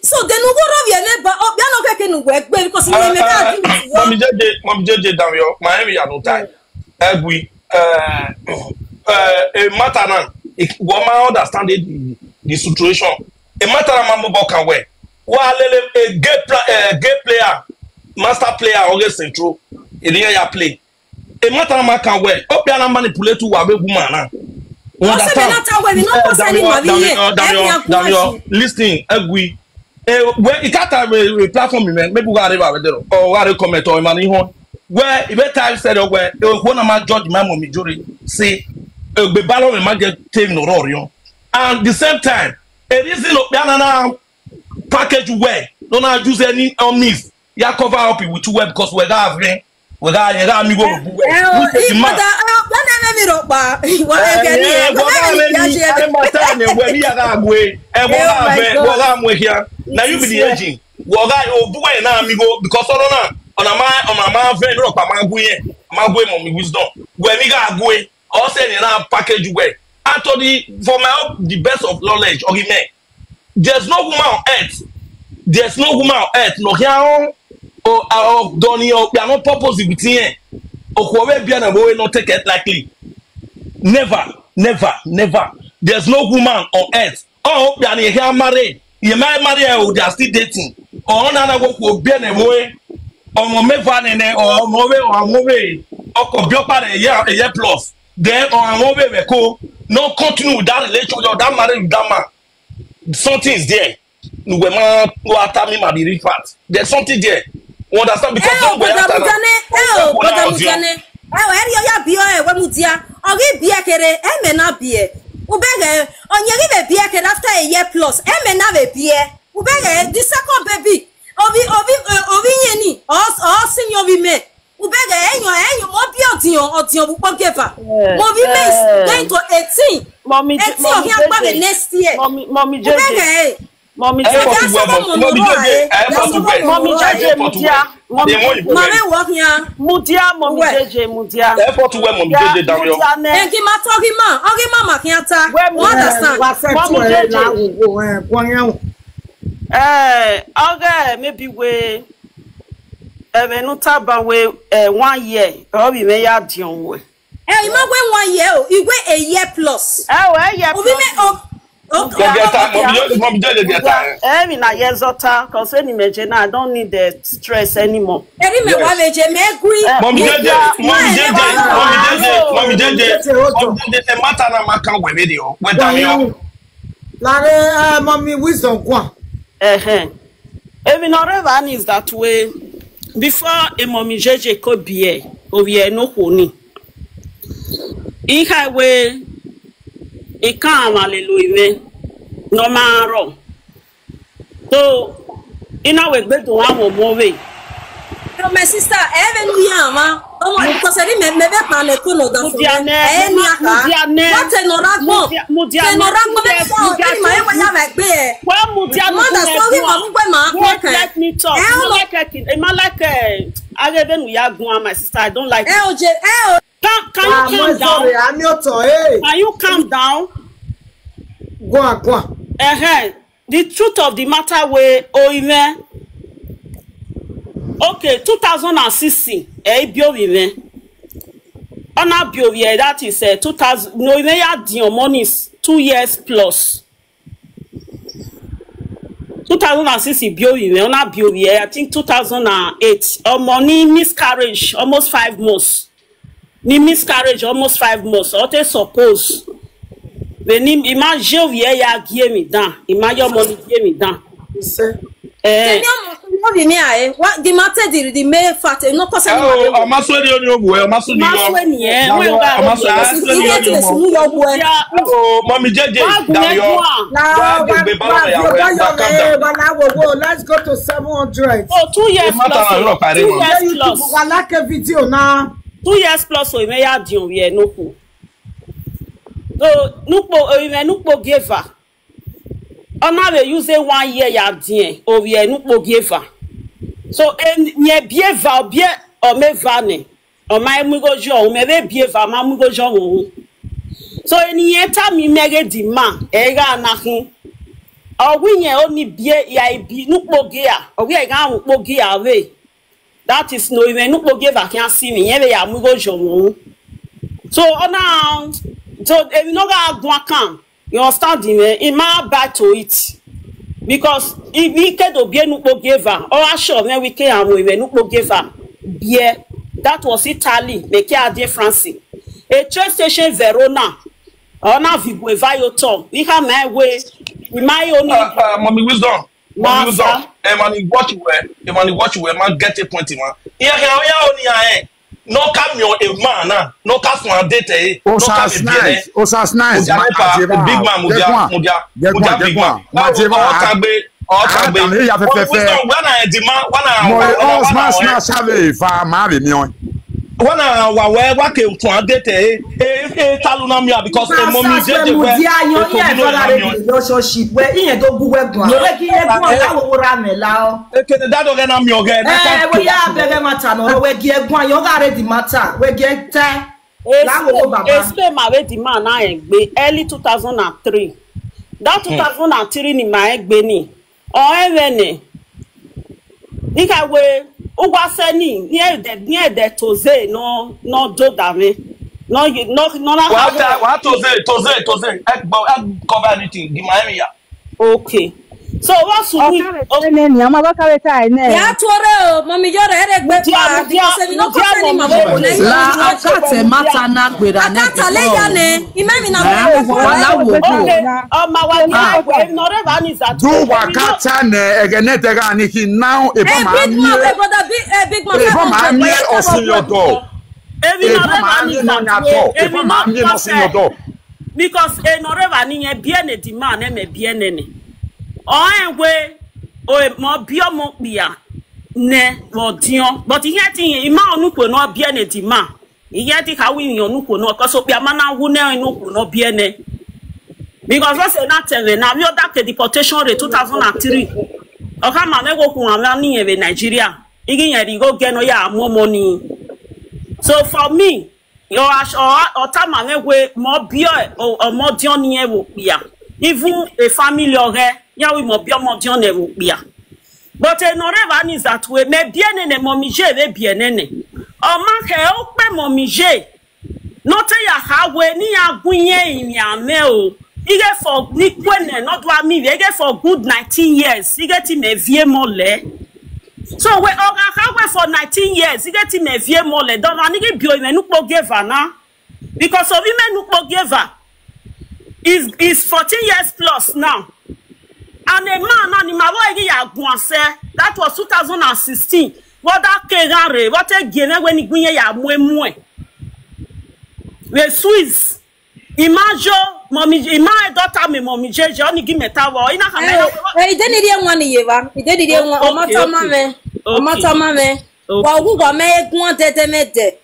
So, then ugho rhovbiẹ mwẹ ba, okpia na ọ khẹke ne uwẹ gbe, because imẹ, imẹ vbe agree with you. Mọmi jeje, mọmi jeje, damn yo, ma emwi ya no time. Egui, eh, eh, emata na, it, wẹ ọ ma understand the, the situation. Emata na ma mobọ kan wẹ, Wa lele a gay pla- a gay player, master player, oge central. Eniyan ya play. E mata na ma kan we. Obi ana manipulate wa be woman na. You Ọ sị understand? Benata we, we no cause any money here. Every Damio, Akumashi. Listen, Egwi. Eh, well, it can't have a, a platform, man. Maybe we are a little, or we are a comment or man, you know. Well, if a time said, oh, well, eh, when am I judge my mommy jury? See, a be balance, we might get taken or you. And the same time, a reason of Pianana package well. No, not use any on me. Ya cover up with two well because we have rain. We got, we got me go. Eh, oh, eh, but, uh, uh, when I let me rock, but, what I can hear, what I can hear, Wọ́gá mi wẹ̀rí yàrá àgbo ẹ̀. Ẹ wọ́gá àfẹ́ wọ́gá àmú ẹ̀kíá. Na you be the agent. Wọ́gá òbúwẹ̀ náà mi go because ọ̀rọ̀ náà ọ̀nà máa ọ̀nà máa fẹ́ lọ́rọ̀ pa máa gún yẹn máa gún mọ̀ mi wisdom. Wẹ̀mí gá àgbo ẹ̀ ọ̀sẹ̀ ni náà package wẹ̀. Anthony, for my own, the best of knowledge, okay, man. There's no woman on earth. There's no woman on earth. No here on or or Donny or we are not purpose with here. Or whoever be an boy not take it lightly. Never, never, never. There's no woman on earth. Oh, we are here married. You might marry her, they are still dating. Or on another work will be an boy. Or move on and or move or move. Or could be up a year, a year plus. Then or move. No continue with that relationship or that marriage with that man. Something is there. Nuwe ma wata mi ma be real fact. There's something there. You understand? Because Eh, oh, brother Mutane. Eh, oh, brother Mutane. Eh, oh, eri oya bi o, eh, we mudia. Ogi bi e kere, e me na bi e. Ubege, onye gi be bi e kere after a year plus. E me na be bi e. Ubege, the second baby. Obi, obi, eh, obi yeni. O, o, senior bi me. Ubege, enyo, enyo, mo bi odion, odion bu po geva. Mo bi me is going to eighteen. Mommy, Eighteen, ohi agba the next year. Mommy, Mommy J J. Ubege, eh. Mommy Ẹ J fọ́ J. tu wẹ̀ mọ̀ mọ̀ mi jẹ́ jẹ́ ẹ fọ́ tu wẹ̀. Mommy J J, Mudia. Mommy, Ẹ mọ̀ ìbò Ma wẹ̀. me work here. Mudia, Mommy Where? J J, Mudia. Ẹ fọ́ tu wẹ̀ mọ̀ mi jẹ́ jẹ́ Damio. Mudia ne. Enki ma talk him man, ogi mama kiata. Where You understand? Mommy J J. Wa se tu e la wo wo eh gwan yan. Eh, okay, maybe we eh, we no taba we eh, one year. Or we may ya dion we. Eh, ima gwe one year o, igwe a year plus. Eh, we yeah. Obi me o. Gẹ̀gẹ̀ ta mọ̀ mi jẹ́ mọ̀ mi jẹ́ jẹ́ ta. Eh, mi na years ota, cause any meje na, I don't need the stress anymore. Eri me wa beje me gui. Mọ̀ mi jẹ́ jẹ́ mọ̀ mi jẹ́ jẹ́ mọ̀ mi jẹ́ jẹ́ Jẹ́ ti rojo. Mọ̀ mi jẹ́ jẹ́ ẹ má ta na má kan wẹ̀ mí ni o. Wẹ̀ Damio. Lare eh, mommy wisdom kwa. Uh-huh. Even Revan is that way. Before a Mommy J J could be here, or we are no honi. In highway, it can't hallelujah. No matter. So, in our way, go to one more way. No, my sister, even we are ma. Oh my, because I didn't me me pa me kuno da. Mudiane, Eh, ni aka. Mudiane. What a no ragbo. Mudia- Mudia- Te no ragbo me Mudia- so. Ni ma ewa ya me gbe. Well, Mudia, Mother, sorry, ma, move my Wait, okay. Let me talk. Eh, Ima no. Like a kid. Ima like a. I even we are going, my sister. I don't like. Eh, oje, eh, o. Can, can you calm down? Sorry, I'm your to. Hey. Can you calm down? Go on, go on. Uh-huh. The truth of the matter, we, oh, even. Okay, two thousand and sixteen, eh, bio even. Ona bio, yeah, that is uh, two thousand. No, even ya the money is two years plus. Two thousand and six, bio even. Ona bio, yeah, I think two thousand and eight. Or money miscarriage, almost five months. Ni miscarriage almost five months. Or they suppose. When him imagine we ya give me down. Imagine money give me down. You say, Eh, No be me, eh. What the matter, the the main fact, eh, no cause any Oh, matter. ọmọ sọ ni o ni o bu ẹ ọmọ sọ ni ma o. sọ nìyẹn. Wọ́n yóò bá Ọmọ sọ Yes, ẹ sọ ni o ni o yes, mọ. mu yo bu e. Yeah. Oh, Mommy J J Wọ́n á gùn Damio. lẹ́gùn à. now, Why you be but bad but yahoo? you don't But calm your down. eh, but now we go. Let's go to seven hundred. Oh, two years Ẹ má plus. tara Oh, ọ̀rọ̀ parí two mọ́. years You plus. people, I like a video now. Two years plus, oh, ime ya dion we no ku. So nupo, oh, ime nupo geva. Ona we use one year ya dien, oh, we nupo geva. So en ye bieva obie o me vane. O ma emugo jo o me ve bieva ma mugo jo wo. So en ye ta mi mege di ma e ga na hu. O wi ye o ni bie ya ibi nupo ge a. O wi e ga nupo ge a we. That is no even nupo ge va can see me. Ye ve ya mugo jo wo. So ona so e no ga gwa kan. You understand me? It might bad to it. Because if we ke do bie nukpo geva, or asho me we ke amo we nukpo geva. Bie, that was Italy, make a difference. A train station Verona, or na Vigo Evayoto, we have my way, in my own. Uh, uh, Mommy Wisdom. Mommy Wisdom. Emani, watch you well. Emani, watch you well. Man, get a point, man. Yeah, yeah, yeah, only I. No come your a man, ah. No come from a date, eh. No come Osas nice. Osas nice. Big man, Mudia, Mudia, Mudia, big man. Otagbe, Otagbe. Wisdom, when I demand, when I Mo os mas na chave fa ma be mi on. When I wa we wa ke from a date, eh. Eh, eh, taluna mi because a mommy je je we. Relationship we iye to gu we gwa. We ki e gwa la wo ra me la o. Ekene dado gị na mịọ gị. Ee, we ya bere mata no we gi egwa yo ga re di mata we gi te. La wo wo baba. Espe ma we di man na egbe early two thousand and three. That two thousand and three ni ma egbe ni. O ewene. Nika we ugwa se ni ni ede ni ede toze no no do dame. No no no na. Wa ta wa toze toze toze. Egbo e cover anything. Di ma emi ya. Okay. So what should we? Ene ni ama ba kare ta ene. Ya tuore o, mami yo re re gbe pa because e mi no ko se ni mama ko le. La akate mata na gbera ne. Akata le ya ne. Ime mi na mo. Wala wo ko. Okay. Um, our neighbor, no re ba ni za. Do wakata ne egene te ga ni ki now e ba Eh, ma big mi. Man, eh, brother, big, eh, big man. E ba ma mi o si yo do. Ebi E no ba re ma ba mi ni no za. nya to. E ba ma mi no si yo do. Because e no re ba ni yen bie ne di man e me bie ne ne. O en we o e mo bi omo pia ne wo dion. But ihe ti yen ima onu ko no bie ne di man. Ihe ti ka wi yen onu ko no ko so pia mana wu ne onu ko no bie ne. Because I say na tell na mi o da ke deportation rate two thousand and three. O ka ma me go ku na ni yen we Nigeria. Igi yen ri go ge no ya mo money. So for me, yo ash o o ta ma me we mo bi o o mo dion ni e wo pia. Even a family o ge, ya we mo bi o mo dion e wo pia. But e no re ba ni za tu e me bie ne ne mo mi je we bie ne ne. O ma ke o pe mo mi je. No te ya ha we ni ya gun ye imi ame o. Ige for ni kwene no do ami we ige for good nineteen years. Ige ti me vie mo le. So we o ga ha we for nineteen years. Ige ti me vie mo le. Don ani gi bio ime nu po geva na. Because of ime nu po geva is is fourteen years plus now. And a man na ni ma wo igi ya gun ase. That was two thousand and sixteen. What that kegare, what a gene when ni gun ye ya mwe mwe. We Swiss. Imajo, mommy, ima daughter me mommy jeje, oni gi meta wo. Ina ka me. Eh, ide ni die nwa ni ye ba. Ide ni die nwa. O ma ta ma me. O ma ta ma me. Wa wu wa me egun dede me de.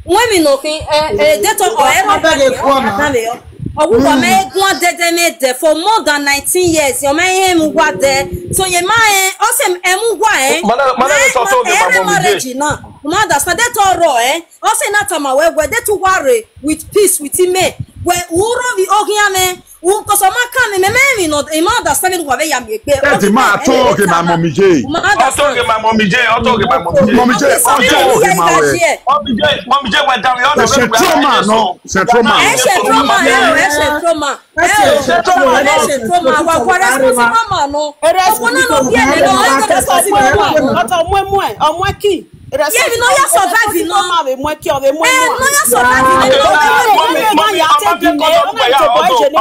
Nwe mi no kin eh eh de to o e ma ba de ko na me yo. O wu wa me egun dede me de for more than nineteen years. Yo me e mu wa de. So ye ma eh o se e mu wa eh. Mana mana so so de ma mo mi Marriage je. Na. Ma understand de to ro eh. O se na ta ma we we de to worry with peace with me. We uro vi o hin ame. U ko so ma kan me me me no e ma understand wa be ya mi pe. E ti ma to ke ma mo mi je. Oto ge ma mo mi je, oto ge ma mo mi je. Mo mi je, oto ge ma we. Mo mi je, mo mi je we da mi o. Se trauma no, se trauma. Ẹ ṣe trauma ẹ o ẹ ṣe trauma. Ẹ o ẹ ṣe trauma wa kwa responsible mama no. Ọkọ náà ló bí ẹni náà ẹ jẹ́ responsible mama no. Ọtọ mwe mwe, ọmwe ki. Yẹ mi náà yà survive náà. Ọmọ mi mwe ki, ọmọ mwe. Ẹ náà yà survive náà.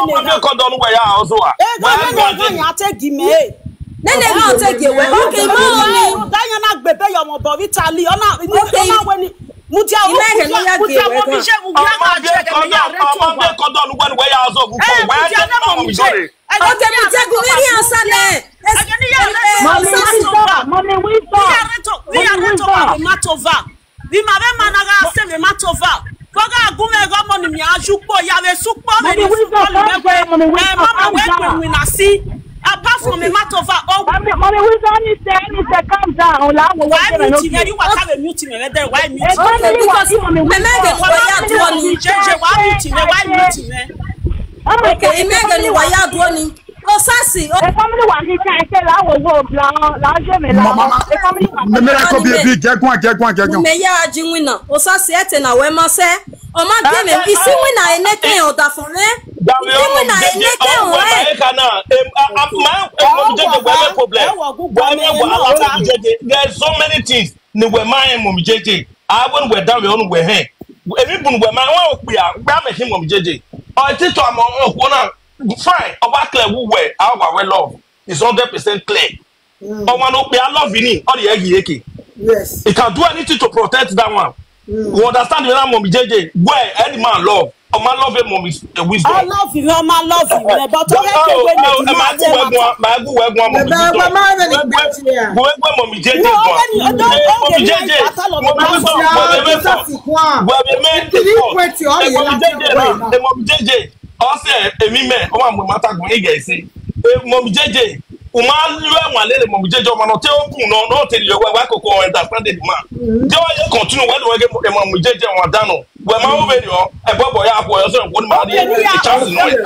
Ọmọ mi kọ dọnu gbe ya ọzọ wa. Ego mwe mwe ya te gi me. Nene náà tẹ gèwé. Okay, mọ́ ọ ni. Danya na gbebe yo mo bo Italy. Ona Okay. ona we ni. Mudia Ime ke no ya mudia gèwé wo mi gan. je mu ya ka je ke mi ya re to. Ọmọ mi kọ dọnu gbe ya ọzọ bu ko. Eh, mudia na mo mi je. Okay, mi je gun mi ni ansa ne. Age ni ya re to. Mommy Wisdom, Mommy Wisdom. Mi ya re to. Mi ya re to wa Matova. Bi ma be mana ga se me Matova. Ko ga gu me go mo ni mi aju po ya we su po me ni su po ni me we. Eh, mama we pe mi na si. Apart from me Matova. Oh, Mommy, Mommy Wisdom, ni say, ni say, calm down. Ola, wo wo why se me no mute me? be. You wata we mute me. Why mute? Ẹ kọ́ mi wá sí Mommy Mẹ̀mẹ́ Wisdom. ẹ̀gẹ̀ ni wọ́n yá tó ọ ni. Jeje, why mute me? Why mute me? Ọmọ Okay, ìmí ẹ̀gẹ̀ ni wọ́n yá tó ọ ni. Kò sásì. Ẹ kọ́ mi wá sí ká ẹ ṣe láwọ̀ wo làwọn làwọn ṣe mi làwọn. Ẹ kọ́ mi wá. Me me ko bi bi gegwa gegwa gegwa. Mẹ̀mẹ́ yá ají wínà. Kò sásì ẹ̀ tẹ̀ náà wẹ́ máa sẹ́. Ọmọ gbé mi, ìsí wínà ẹ̀ nẹ́kẹ́ ọ̀dà fún rẹ̀. Dami, oh, Mommy J J, oh, where my head now? Eh, ah, ah, my, eh, Mommy J J, where my problem? Where my, where my, Mommy J J? There's so many things. Ni where my Mommy J J. I went where down, we on where hey. Every bun where my, oh, we are, where my him, Mommy J J. Oh, I think I'm on, oh, fine. Oh, what clear who where? Our love is hundred percent clear. Ọmọ no pe, I love you ni, all the egg yeke. Yes. He can do anything to protect that one. You understand the man, Mommy J J? Where any man love, a man love him, Mommy, eh, wisdom. I love you, I love you, eh, but don't let the way you do it. My good way, my good way, Mommy Wisdom. Where, where, where Mommy J J? No, when you don't, eh, Mommy J J, Mommy Wisdom, where we make the effort. Eh, Mommy J J, eh, Mommy J J. Ọsẹ, èmi mẹ, ọmọ àmọ mata gun ege ẹsẹ. Eh, Mommy J J, o máa ń lo ẹ̀wọ̀n lélẹ̀, Mommy J J, ọmọ náà tẹ́ ó kùn náà, náà tẹ́ lè wá kókó understand the man. Jẹ́ wọ́n yẹ continue wọ́n lọ́wọ́ gẹ́gẹ́ Mommy J J wọn dànù. Wẹ̀ máa ń wẹ̀ yọ, ẹ bọ́ bọ̀ ya kú ọ̀yọ́ sọ̀rọ̀ kó ní máa rí ẹ̀ chance nù ẹ̀.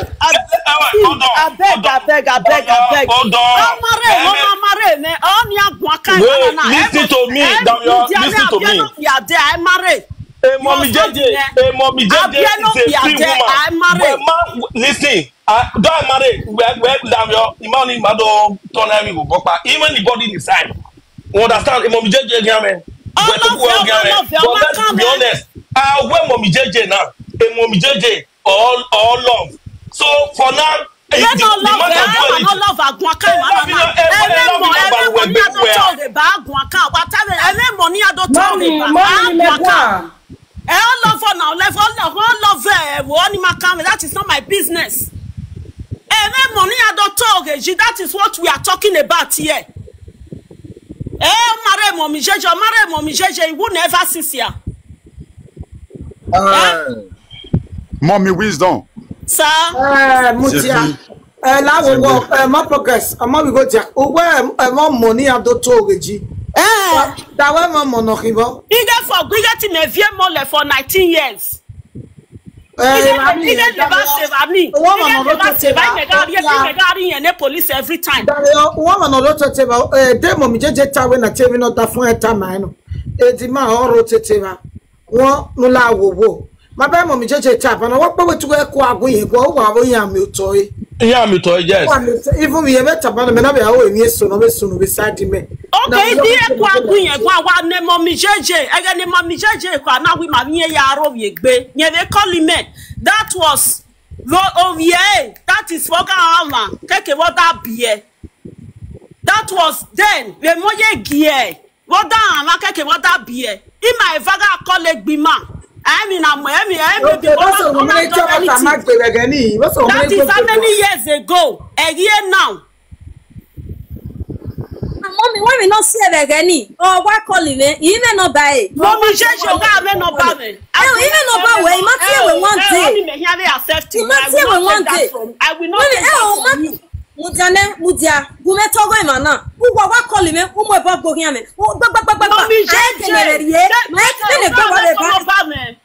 Hold on, abeg, abeg, abeg, abeg. Hold on. Amare, wọn amare mẹ, ọ ní agun aka. Wait, listen to me, Damiọ, listen to me. Amare. Eh, Mommy J J, eh, Mommy J J is a free woman. Wẹ̀ máa, listen. Ah, don't marry. Where, where, Damiọ, the man in Mado, Tonami, Bopa, even the body inside. You understand? Eh, Mommy J J, yeah, man. But let's be honest. Ah, where Mommy J J now? Eh, Mommy J J, all, all love. So for now, eh, the, the man can do anything. Love, Agunaka, Mama. Every money I don't talk about Agunaka. What time? Every money I don't talk about Agunaka. Eh, all love for now, love, all love, all love, eh, wo ni ma kan, that is not my business. Eh, me money I don't talk, eh, that is what we are talking about here. Eh, marry Mommy J J, marry Mommy J J, you will never see here. Mommy Wisdom. Sir? Eh, Mutia. Eh, la wo wo, eh, ma progress, ama we go dia. Uwe, eh, mo money I don't talk, eh, ji. Eh. That way mo mono hibo. Ige for ige ti me vie mo le for nineteen years. Eh, ige ige le ba save me. Ige le ba save me. Me gari, me gari, me gari, police every time. That way, one man no rotate ba. Eh, demo mi J J ta we na temi no da fun e ta ma no. E di ma o rotate ba. Wọn no la wo wo. Ma be Mommy J J ta ba na wo pe we tu e ko agun ye go wa wo ya mi to e. Ya mi to e, yes. Even we e ta ba na me na be a o mi so no be so no be side me. Okay, di e ko agun ye go wa ne Mommy J J. Ege ne Mommy J J ko na we ma mi ya ro ye gbe. Ye be call me. That was ro o ye. That is what ka ma. Keke what that be. That was then. We mo ye gie. Wọ́n dá àwọn akẹ́kẹ̀ẹ́ wọ́n dá bí ẹ̀. Ìmọ̀ ìfaga kọ́lé gbìmọ̀. Ẹ̀mí nà mọ̀ ẹ̀mí ẹ̀mí bí wọ́n bá wọ́n bá jọ ẹ̀mí tì. That is how many years ago? A year now. Mommy, when we not see Regeni, or what call him? He may not buy it. Mommy, change your guy, may not buy it. I will even not buy it. He might see we one day. He might see we one day. I will not take that from you. Mudia ne mudia gume togo imana. Uwa wa call me umo ebo gbogi ame. Gba gba gba gba gba. Mommy J J. Ma e kele gba wa le ba.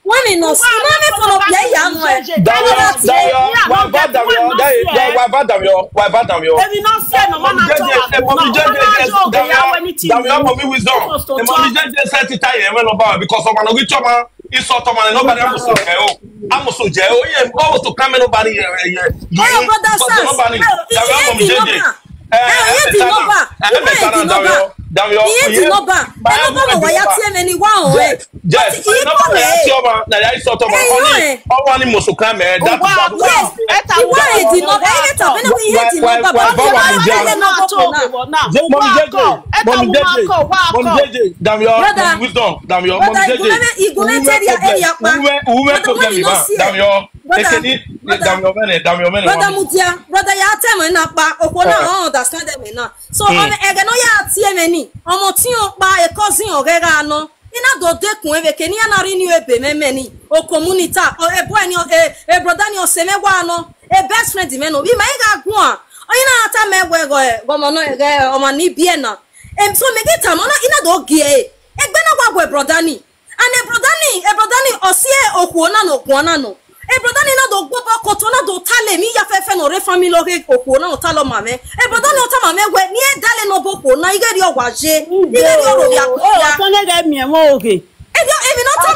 Wọ́n mi nọ sí. Wọ́n mi fọlọ bí ẹ̀yà nù ẹ̀. Dayọ̀, Dayọ̀, wà bá Dayọ̀, Dayọ̀, wà bá Dayọ̀, wà bá Dayọ̀. Èmi náà sí ẹ̀nà wọn náà tó wà. Mommy J J, Dayọ̀, Mommy Wisdom. Mommy J J sẹ́ ti ta yẹn mẹ́nu bá wa because ọmọ náà wí tí ọmọ ìsọ tọmọ rẹ nobody amuso jẹ o. Amuso jẹ o. Yẹ amuso kàmẹ́ nobody yẹ yẹ. Ọyọ brother Sam. Nobody. Dayọ̀, Mommy J J. Eh, eh, eh, Dayọ̀, Dayọ̀, Dayọ̀, Dayọ̀, iye ti nọba ẹ nọba mọ wáyà tí ẹ mẹni wá ọ̀hún ẹ. Yes, nọba wáyà tí ọba nàyà ìsọ tọmọ ọni ọwọ ni mọ̀sùn kan mẹ́. That is what. Yes, ìwọ ẹ di nọba ẹ yẹ tàbí ní iye ti nọba bá wà ní ìjà. Mọ̀mí jẹ́jẹ́, mọ̀mí jẹ́jẹ́, mọ̀mí jẹ́jẹ́, Dayọ̀, mọ̀mí wisdom, Dayọ̀, mọ̀mí jẹ́jẹ́. Ìgúnlẹ̀ tẹ́lẹ̀ ẹ̀ yà pa. Wúwẹ́ problem yìí bá Dayọ̀. Ekeni, Dayọ̀ mẹ́rin, Dayọ̀ mẹ́rin. Brother Mudia, brother, ya tẹ́ mọ̀ náà pa, òkú náà, ọ̀hún understand ẹ̀ náà. So ọmọ ẹgẹ náà yà á tiẹ mẹ ni ọmọ tí yóò pa ẹkọ sí ọrẹ rà nọ iná dòde kùn ẹbẹ kẹ ní àná rí ní ẹbẹ mẹmẹ ni o community o ẹbọ ẹni o ẹ brother ni ọsẹ mẹwàá nọ ẹ best friend mẹ nọ bí màá yẹ ká gùn à ọyìn náà tá mẹwàá ẹgọ ẹ ọmọ náà ẹgẹ ọmọ níbí ẹ náà ẹ so mẹgẹ tà mọ náà iná dòde ẹ ẹgbẹ náà wà wọ ẹ brother ni and ẹ brother ni ẹ brother ni ọsẹ ẹ òkú ọ̀nà nọ òkú ọ̀nà nọ. Ebrodani na do gbo bo koto na do tale mi ya fefe no re family oge oku na o talo mame. Ebrodani o ta mame we ni e dale no bo ko na ige ri o wa je. Ige ri o ro ya ko ya. O to ne ge mi e mo oge. E dio e mi no ta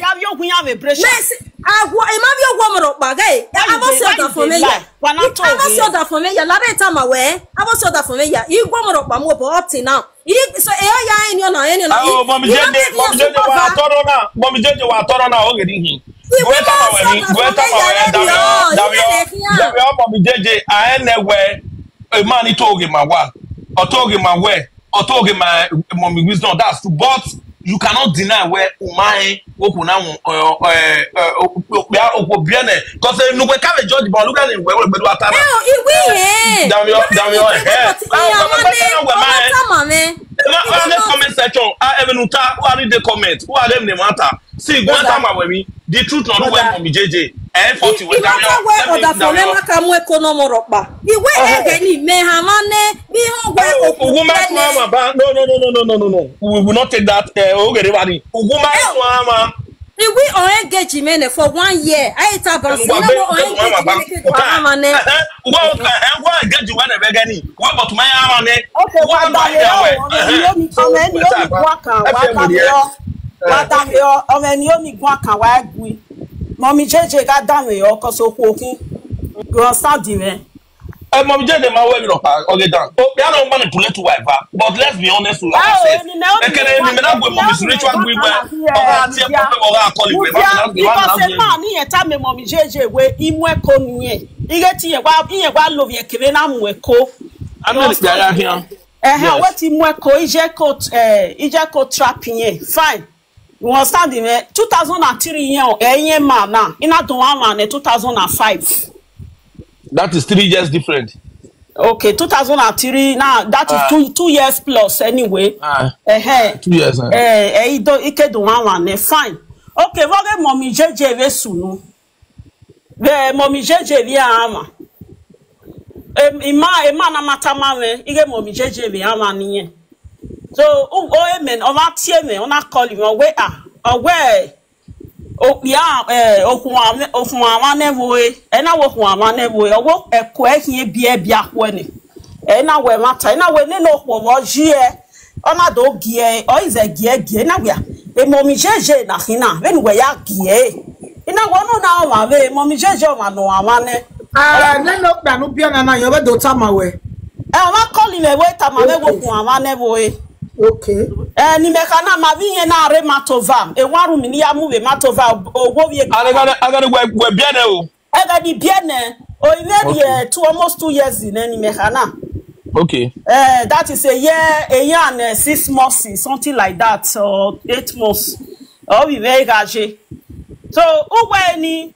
ya bi okwu ya be pressure. Mesi agwo ema bi ogwo moro pa gai. Abo si oda for me ya. Abo si oda for me ya. Labe ta ma we. Abo si oda for me ya. Igwo moro pa mo bo up till now. So e o ya enyo na enyo na. Oh, Mommy J J, Mommy J J wa toro na, Mommy J J wa toro na o gidi hin. Gweta ma we mi, gweta ma we, Damio, Damio, Damio, Mommy J J, I never a man he told him my wa, or told him my way, or told him my Mommy Wisdom. That's true, but you cannot deny where umai woku na eh eh eh ya opo biene, cause eh nugwe ka be judge, but look at him we we do atara. Iwe ihe. Damio, Damio, eh. Ah, we we we we ma. Mama me. Ma ma ne comment section. Ah, even uta, who are the comment? Who are them the matter? See, go enter my way. The truth not where Mommy J J. Eh, forty we Damio. Imata we oda for me maka mu ekono moro pa. Iwe ege ni me ha ma ne. Mi ho gwe oku. Uguma mama ba. No, no, no, no, no, no, no, no. We will not take that. Eh, okay, everybody. Uguma mama. Iwi o engagement for one year. Ayi ta ba si na mo o engagement ke kwa ma ne. Wa o ka e wa get you when e be gani. Wa but my ama ne. Okay, wa da me o. Ọmọ ẹni ó ní ọmọ ẹni ó ní gún àkàn wá dá mi ọ. Wá dá mi ọ. Ọmọ ẹni ó ní gún àkàn wá gùn. Mọ̀mí jẹ́jẹ́ ká dá mi ọ kọ́ sókú òkun. Gbọ́n sáàdì rẹ̀. Ẹ mọ mi jẹ́ ẹ̀dẹ̀ máa wẹ̀ mi lọ́pàá ọ̀gẹ̀ dàn. Ó bí àná ń manipulate wife ha, but let's be honest with ourselves. Ekele ni mi náà gbé mọ mi spiritual gbígbẹ́. Ọ̀gá àti ẹ̀kọ́ pé ọ̀gá àkọlù ìwé bá mi náà gbé wá náà Because gbé. Emma ni yẹn tá mi mọ̀mí jẹ́jẹ́ ìwé imú ẹ̀kọ́ nìyẹn. Iye ti yẹn wá iye wá lò yẹn kéré náà mú ẹ̀kọ́. Àmì ìpè ara fi hàn. Ẹ̀hẹ́n, Yes. wọ́n ti mú ẹ̀kọ́ ìjẹ́ kó ìjẹ́ kó trap yẹn. Fine. You understand me? Two thousand and three yẹn o, ẹ̀yẹn mà náà. Iná dùn wá mà ní two thousand and five. That is three years different. Okay, two thousand and three now, that is Ah. two two years plus anyway. Ah, Ẹ̀hẹ́n. Two years. Eh. Eh, eh, ido ike dùn wá mà ní. Fine. Okay, wọ́n gé mọ̀mí jẹ́jẹ́ ìwé sùnú. Bẹ́ẹ̀ mọ̀mí jẹ́jẹ́ ìwé àmà. Ìmá ìmá náà máa ta máa rẹ̀, ike mọ̀mí jẹ́jẹ́ ìwé àmà nìyẹn. So, o o amen, ọmọ tí èmi, ọmọ kọlì wọn wé à, ọwẹ́ òpìá òkun àwọn nẹ́wọ̀ ẹ̀, ẹ̀ náà wọ òkun àwọn nẹ́wọ̀ ẹ̀, ọwọ́ ẹ̀kọ́ ẹ̀ kí ẹ bí ẹ bí akọ ẹ̀ ni. Ẹ̀ náà wọ ẹ̀ máa ta, ẹ̀ náà wọ ẹ̀ nínú òkun ọ̀wọ́ jí ẹ̀, ọ̀nà tó gí ẹ̀, ọ̀ ìzẹ̀ gí ẹ̀ gí ẹ̀ náà wíyà. Èmi omi jẹ́jẹ́ nàkínà, bẹ́ẹ̀ ni wẹ̀ yá gí ẹ̀. Iná wọnú náà wà wé, èmi omi jẹ́jẹ́ wà nù àwọn anẹ́. Neno kpanu bia na na yobe do tama we. Ẹ̀ wọ́n kọ́lì mẹ́wọ́ ìtàmà mẹ́wọ́ òkun àwọn nẹ́wọ̀ ẹ̀. Okay. Eh, ni mekana ma vi nye na re matova. E waru mi ni ya mu ve matova owo vie. Agadi agadi we we biene o. Ega di biene. O ime di eh, two almost two years in any mekana. Okay. Eh, that is a year, a year and uh, six months, something like that, or eight months. Or we very gaje. So, uwe ni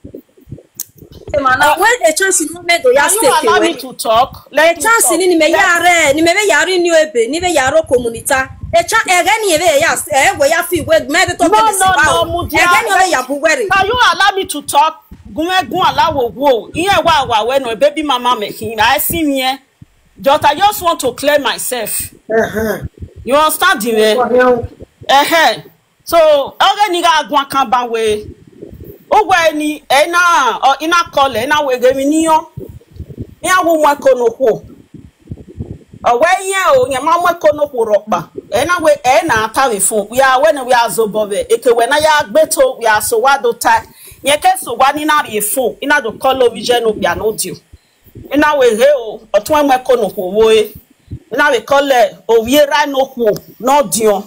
Mana when a chance no me do ya Can you stay allow away. Me to talk? Let A chance ni ni me yare, ni me me yare ni ebe, ni me yaro comunita. A chance ege ni ebe ya e we ya fi we me de to No, no, no, Mudia. Ege ni ebe ya buwere. Can you allow me to talk? Gunwe gun alawo wo. Iye wa wa we no baby mama me kin. I see me. Just I just want to clear myself. Uh-huh. You understand me? Well, Ehe. So oge ni ga gwa kan ba we. Ogwe ni e na o ina call e na we ge mi niyo. Ni awu mo ko no ko. Owe yen o yen ma mo ko no ko ropa. E na we e na ta we fo. We are when we are zo bo we. Eke we na ya gbe to we are so wa do ta. Yen ke so wa ni na ri fo. Ina do call o vi je no bia no dio. Ina we he o otun e mo ko no ko wo e. Ina we call e o vi e ra no ko no dio.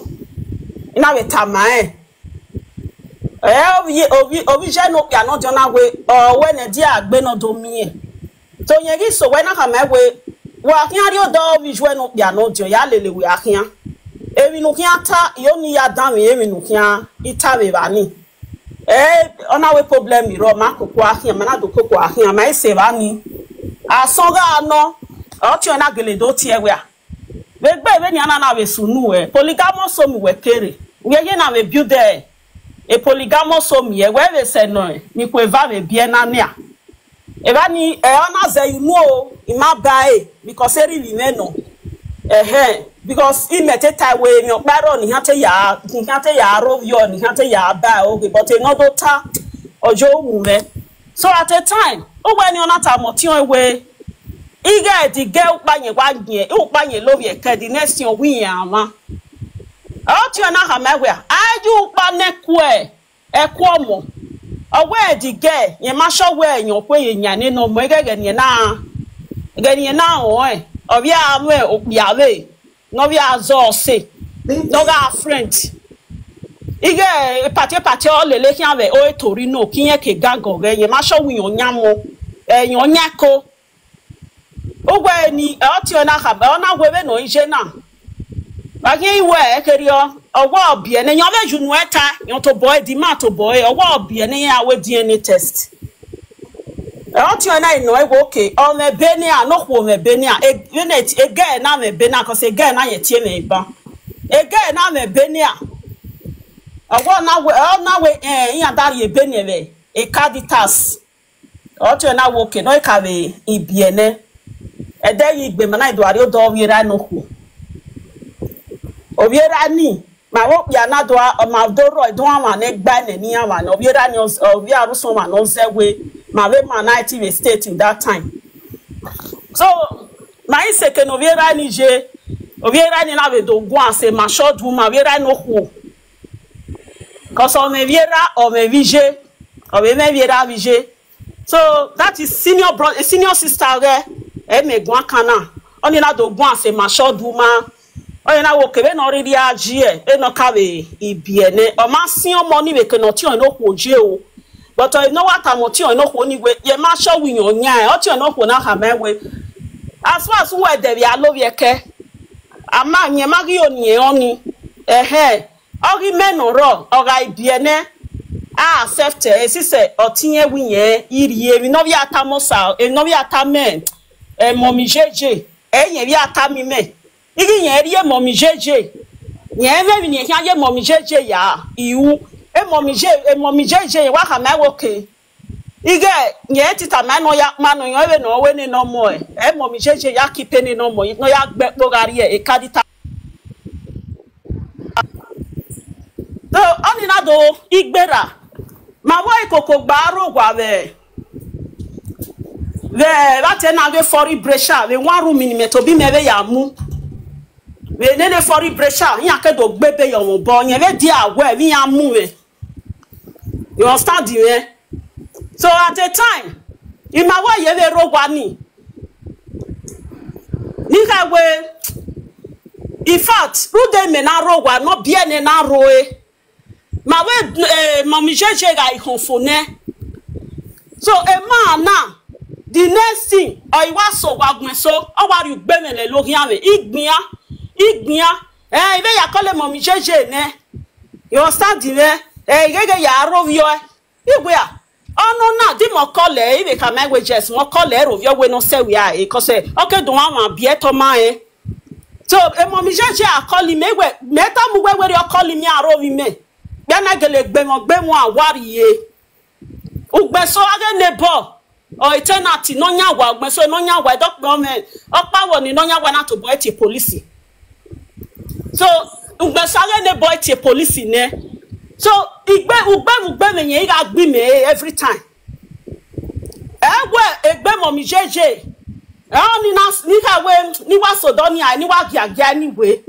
Ina we ta ma e. Eh, ovi ovi ovi je no pia no dio na we o we ne dia gbe no do mi e. To yen gi so we na ka me we wa kian ri o do ovi je no pia no dio ya lele we a kian. Evi nu kian ta yo ni ya dan mi evi nu kian ita we ba ni. Eh, ona we problem mi ro ma ko ko a kian ma na do ko ko a kian ma ise ba ni. A so ga no. O ti o na gele do ti e we a. Vegbe ve ni ana na ve sunu we polygamous home we kere. We ye na ve build e polygamous home ye we ve se no e ni kwe va ve bie na nia. E va ni e ona ze you know I ma ba e because e really me no. Eh eh because I me te tai we mi o pa ro ni ha te ya ni ha te ya ro yo ni ha te ya ba o but e no do ta ojo wu me. So at a time o we ni ona ta mo ti o we Ige di ge ukpa nye wa nye ukpa nye lo ye ke di next yon wi yan ma. O ti na ha me we. Aju ukpa ne kwe. E kwo mo. Owe di ge ye ma sho we yon kwe ye nya ne no mo ge ge ni na. Ge ni na o e. Obi a we obi a we. No bi a zo se. No ga friend. Ige pati pati o lele ki ave o e tori no ki ye ke gango ge ye ma sho wi yon nya mo. E yon nya ko. Ugwe ni e oti ona ka be ona gwe be no ije na. Ba ki iwe e keri o. Owo obie ne yon be junu eta yon to boy di ma to boy owo obie ne ya we D N A test. E oti ona ino e wo ke o me be ni a no ku o me be ni a e be ne ti e ge na me be na ko se ge na ye ti e me ba. E ge na me be ni a. Owo na we o na we eh ya da ye be ni e be. E ka di tas. Otu na woke no ka be ibiene. Ede yi gbe mana idu ari odo oviera no ku. Oviera ni. ma wo kpia na do a, ma do ro do wa ne gba ne ni awa no. Obi ra ni, obi aruso wa no ze we. Ma we ma na ti we state in that time. So ma ise ke no obi ra ni je, obi ra ni na we do gwa se ma shodu ma we ra no ku. Cause o me we ra, o me vi je, o me me we ra vi je. So that is senior brother, senior sister ge, e me gwa kana. Oni na do gwa se ma shodu ma. Oni na wo kebe no ri ri aji e, e no ka we ibi ene. O ma si omo ni we ke no ti o no ku je o. But o no wa ta mo ti o no ku ni we, ye ma sho wi yan nya e, o ti o no ku na ha me we. As far as we de we alo we ke. Ama nye ma gi oni e oni. Ehe. Ogi me no ro, oga ibi ene. A accept e, si se o ti ye wi ye, iri ye, mi no we ata mo sa, e no we ata me. E mo mi jeje, e ye we ata mi me. Igi ye ri e mo mi jeje. Ye ve mi ni e ye mo mi jeje ya. Iu. E mo mi je, e mo mi jeje, wa ka me wo ke. Ige, ye ti ta me no ya, ma no yo we no we ne no mo e. E mo mi jeje ya ki pe ne no mo, no ya gbe po gari e, e ka di ta. So, oni na do igbera. Ma wo ikoko gba ro gwa we. We, ba te na we fori bresha, we one room ni me to bi me we ya mu. We ne ne fori bresha, ya ke do gbe be yo mo bo, ye we di awe, we ya mu we. You understand the way? So at a time, in my way, ye we ro gwa ni. Ni ka we, in fact, who dey me na ro gwa, no be any na ro e. Ma we, eh, mommy jeje ga ihon fo ne. So a man now, the next thing, o iwa so wa gun so, o wa ri ugbe me le lo hian we, igbia, igbia. Eh, ive ya call mommy jeje ne. You understand the way? Eh, igege ya ro vi o e. Igwe a. Ono na di mo call e, ive ka my wages, mo call e ro vi o we no se we a, e ko se. Okay, do wa wa bi e to ma e. So, e mommy jeje a call me we, me ta mu we we o call me a ro vi me. Gbe na gele gbe mo gbe mo a wari e. Ugbe so age neighbor. O tenant no nya wa, ugbe so no nya wa, e do pe o me. O pa wo ni no nya wa na to boy ti police. So, ugbe so age neighbor ti police ne. So, igbe, ugbe, ugbe me yen, i ga gbi me every time. E we, egbe mommy jeje. E o ni na, ni ka we, ni wa so do ni a, ni wa gia gia ni we.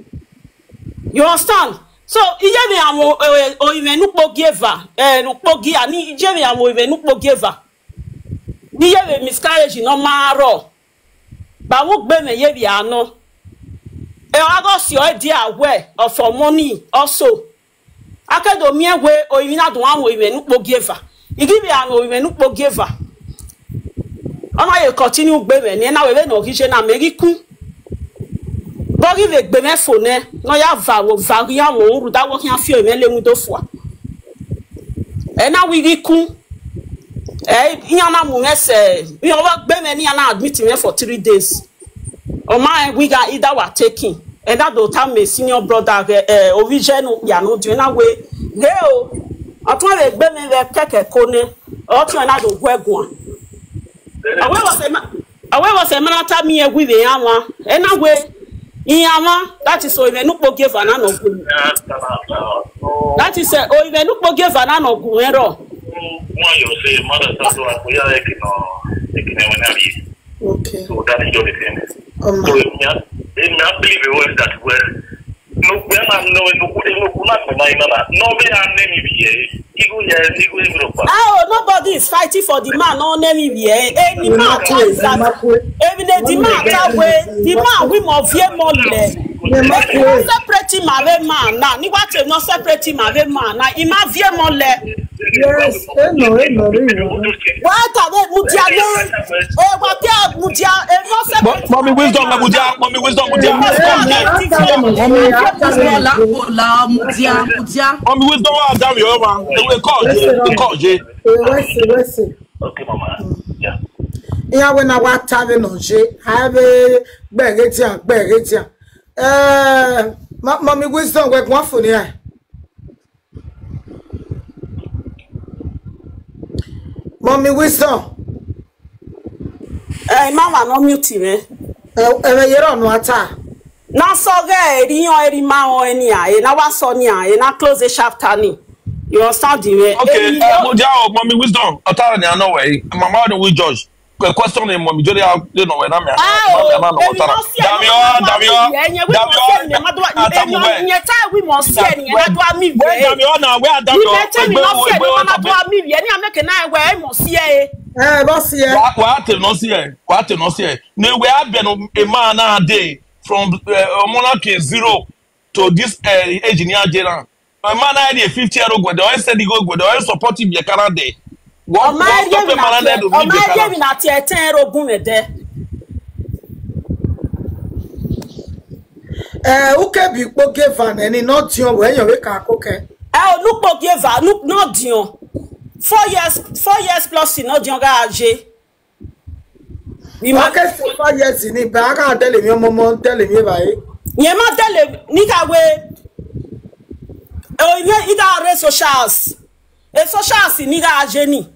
You understand? So, iye mi awon, eh, o ime nu po gi eva, eh, nu po gi a, ni iye mi awon ime nu po gi eva. Ni ye we miscarriage no ma ro. Ba wo gbe me ye bi ano. E wa go si o e di awe, o for money, also. Akedo mi e we, o ime na do awon ime nu po gi eva. Igi bi awon ime nu po gi eva. Ona ye continue gbe me, ni na we we no gi je na me gi ku. Bogi ve gbe me fo ne, no ya va wo, va ri awon uru da wo ki a fi o me le mu do fua. E na wi ri ku. E, iyan na mu me se, iyan wa gbe me ni iyan na admit me for three days. O ma e wi ga ida wa taking. E da do ta me senior brother, eh, eh, ovi je no ya no di na we. Re o. Atun ve gbe me ve keke ko ne. O tun na do gwe gun. Awe wo se ma, awe wo se ma na ta mi e wi ve ya wa. E na we. Iyan wa, that is o ive nu po gi eva na no gu. That is, eh, o ive nu po gi eva na no gu e ro. Wọ́n yọ sí mọ́tò tó wà bóyá ẹ̀kìnà ẹ̀kìnà ẹ̀wọ̀n náà rí. Okay. So that is just the thing. Um, So èmi á èmi á believe the word that well. No, we are not no no no no no no no no no. No, we are name here. Igu here, igu Europe. Oh, nobody is fighting for the man. No name him here. Any man Emakwe, is that? Emakwe. Even the man that way, the man we must fear more less. Emakwe. Separate him away, man. Now, ni what you not separate him away, man. Now, him have fear more less. Yes, eno, eno, eno. What are we, Mudia? Eh, what are Mudia? Eh, no separate. Mommy wisdom, Mudia. Mommy wisdom, Mudia. Mommy wisdom, Mudia, Mudia. Mommy wisdom, Mudia. Mommy wisdom, Mudia. Call you, call you. Okay, mama. Yeah. Iya we na wa ta ve no je. Ha ve gbe ge dia, gbe ge dia. Eh, mommy wisdom we gwa fo ni e. Mommy wisdom. Eh, mama no mute me. Eh, eh, yero no ata. Na so ge eri yon eri ma o eni a, e na wa so ni a, e na close the chapter ni. You understand the way? Okay, eh, mo dia o, Mommy Wisdom, otara ni ano we. Mama no we judge. Kwe question ni Mommy Jode a de no we na me. Ah, o, na me no otara. Damio, damio, damio. Nye ta wi mo si eni, na do ami we. Where damio na, where damio? Ni me te mi no si eni, na do ami we. Ni ame ke na we mo si e. Eh, mo si e. Wa, wa te no si e. Wa te no si e. Ne we abia no e ma na de from, eh, omona ke zero to this, eh, age ni a de na. My man na dey fifty year old go dey always send go go dey always support him yekara dey. What, ọmọ what ayé stop mi a man na na dey do ọmọ ayé mi na ti ẹtẹn erogun mi dẹ. Eh, uke bi kpo geva na ni no ti o we yan we ka ko ke. Ẹ o nupo geva nu no dion. Four years, four years plus no dion ga aje. Mi ma Okay, so four years ni ba ka tell me, mo mo tell me ba e. Ye ma tell me ni ka we. O ye ida re socials. E socials ni ga aje ni.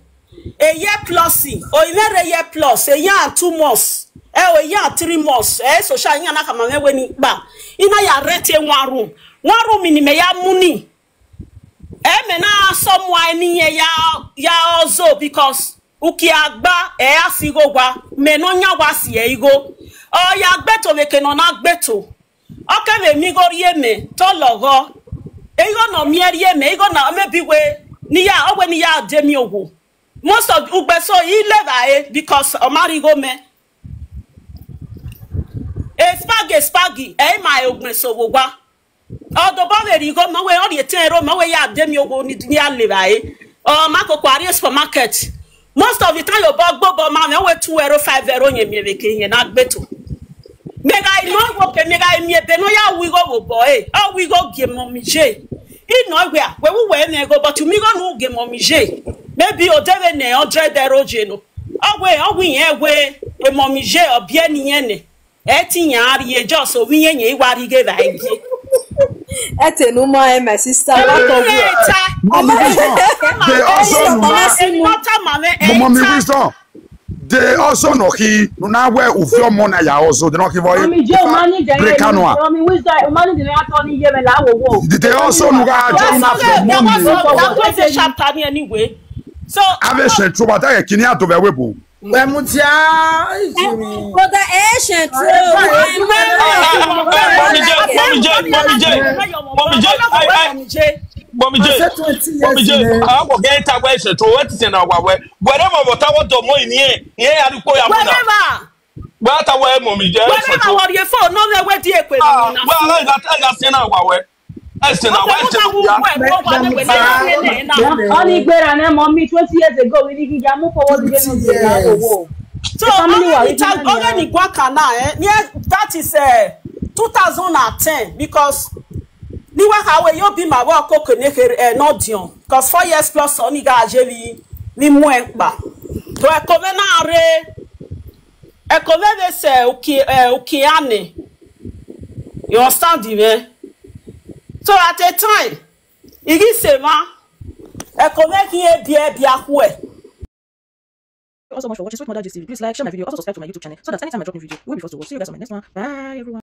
A year plus, o ye re year plus, a year and two months. E o ye and three months. E social ni na ka ma me we ni ba. Ina ya rent a one room. One room ni me ya muni. E me na so mu ai ni ye ya ya ozo because uki agba e asigo gwa me no nya wa si e igo. O ya gbeto me ke no na gbeto. O ke me mi go rie me to logo. E igo no mi e rie me igo na me bi we ni ya o we ni ya de mi owo. Most of ugbe so i le ba e because o ma ri go me. E spagi e spagi e ma e ogbe so wo gwa. Odo ba we ri go mo we o ri e ten ro mo we ya de mi owo ni ni a le ba e. O ma ko kwari supermarket. Most of the time you bog bobo ma me we two euro five euro yen mi we ke yen na gbeto. Me ga ino wo ke me ga mi ebe no ya wi go wo bo e. O wi go ge mo mi je. I no we a we wu we me go but mi go no ge mo mi je. Maybe o de we ne hundred euro je no. O we o wi yen we e mo mi je o bi e ni yen ne. E ti yan ri e just o wi yen yen i wa ri ge ba e. Ete no more, eh, my sister. What of you? Mommy Wisdom. They also no na. Mommy Wisdom. They also no he no na where ufio mo na ya also they no he for Mommy J, Omani, they break anwa. Mommy Wisdom, Omani, they not turning here, la wo wo. They also no ga join na for money. That was a chapter ni anyway. So Ave se tro ba ta kini ato be webo. Wemutia, Jimmy. Brother, eh, ṣe true. Mommy J, Mommy J, Mommy J, Mommy J, I, I, Mommy J, I say twenty years Mommy J, in a I go get that way ṣe true. What is in our way? Wherever what I want to mo in here, here I go ya muna. Wherever. What I wear, Mommy J, ṣe Wherever true. What you for, no me where the equipment. Ah, well, I got, I got seen our way. Ẹsẹ̀ náà wọ́n ẹsẹ̀ ló yá. Wọ́n ní gbéra náà mọ mi twenty years ago, we ní gíga mú fọwọ́ sí gbénu gbéra owó. So Family wa only original time only ni ni gwaka na eh near that is uh, two thousand and ten because ni wa ka we yo bi ma wa ko kene here eh no dion because four years plus oni ga aje mi mi mu e pa to e ko me na re e ko me be se uki eh uki ane you understand me. So at a time igi se ma e ko me ki e bi e bi akwe. Thank you all so much for watching Sweet Mother G C V. Please like, share my video, also subscribe to my YouTube channel so that anytime I drop new video, you will be first to watch. See you guys on my next one. Bye, everyone.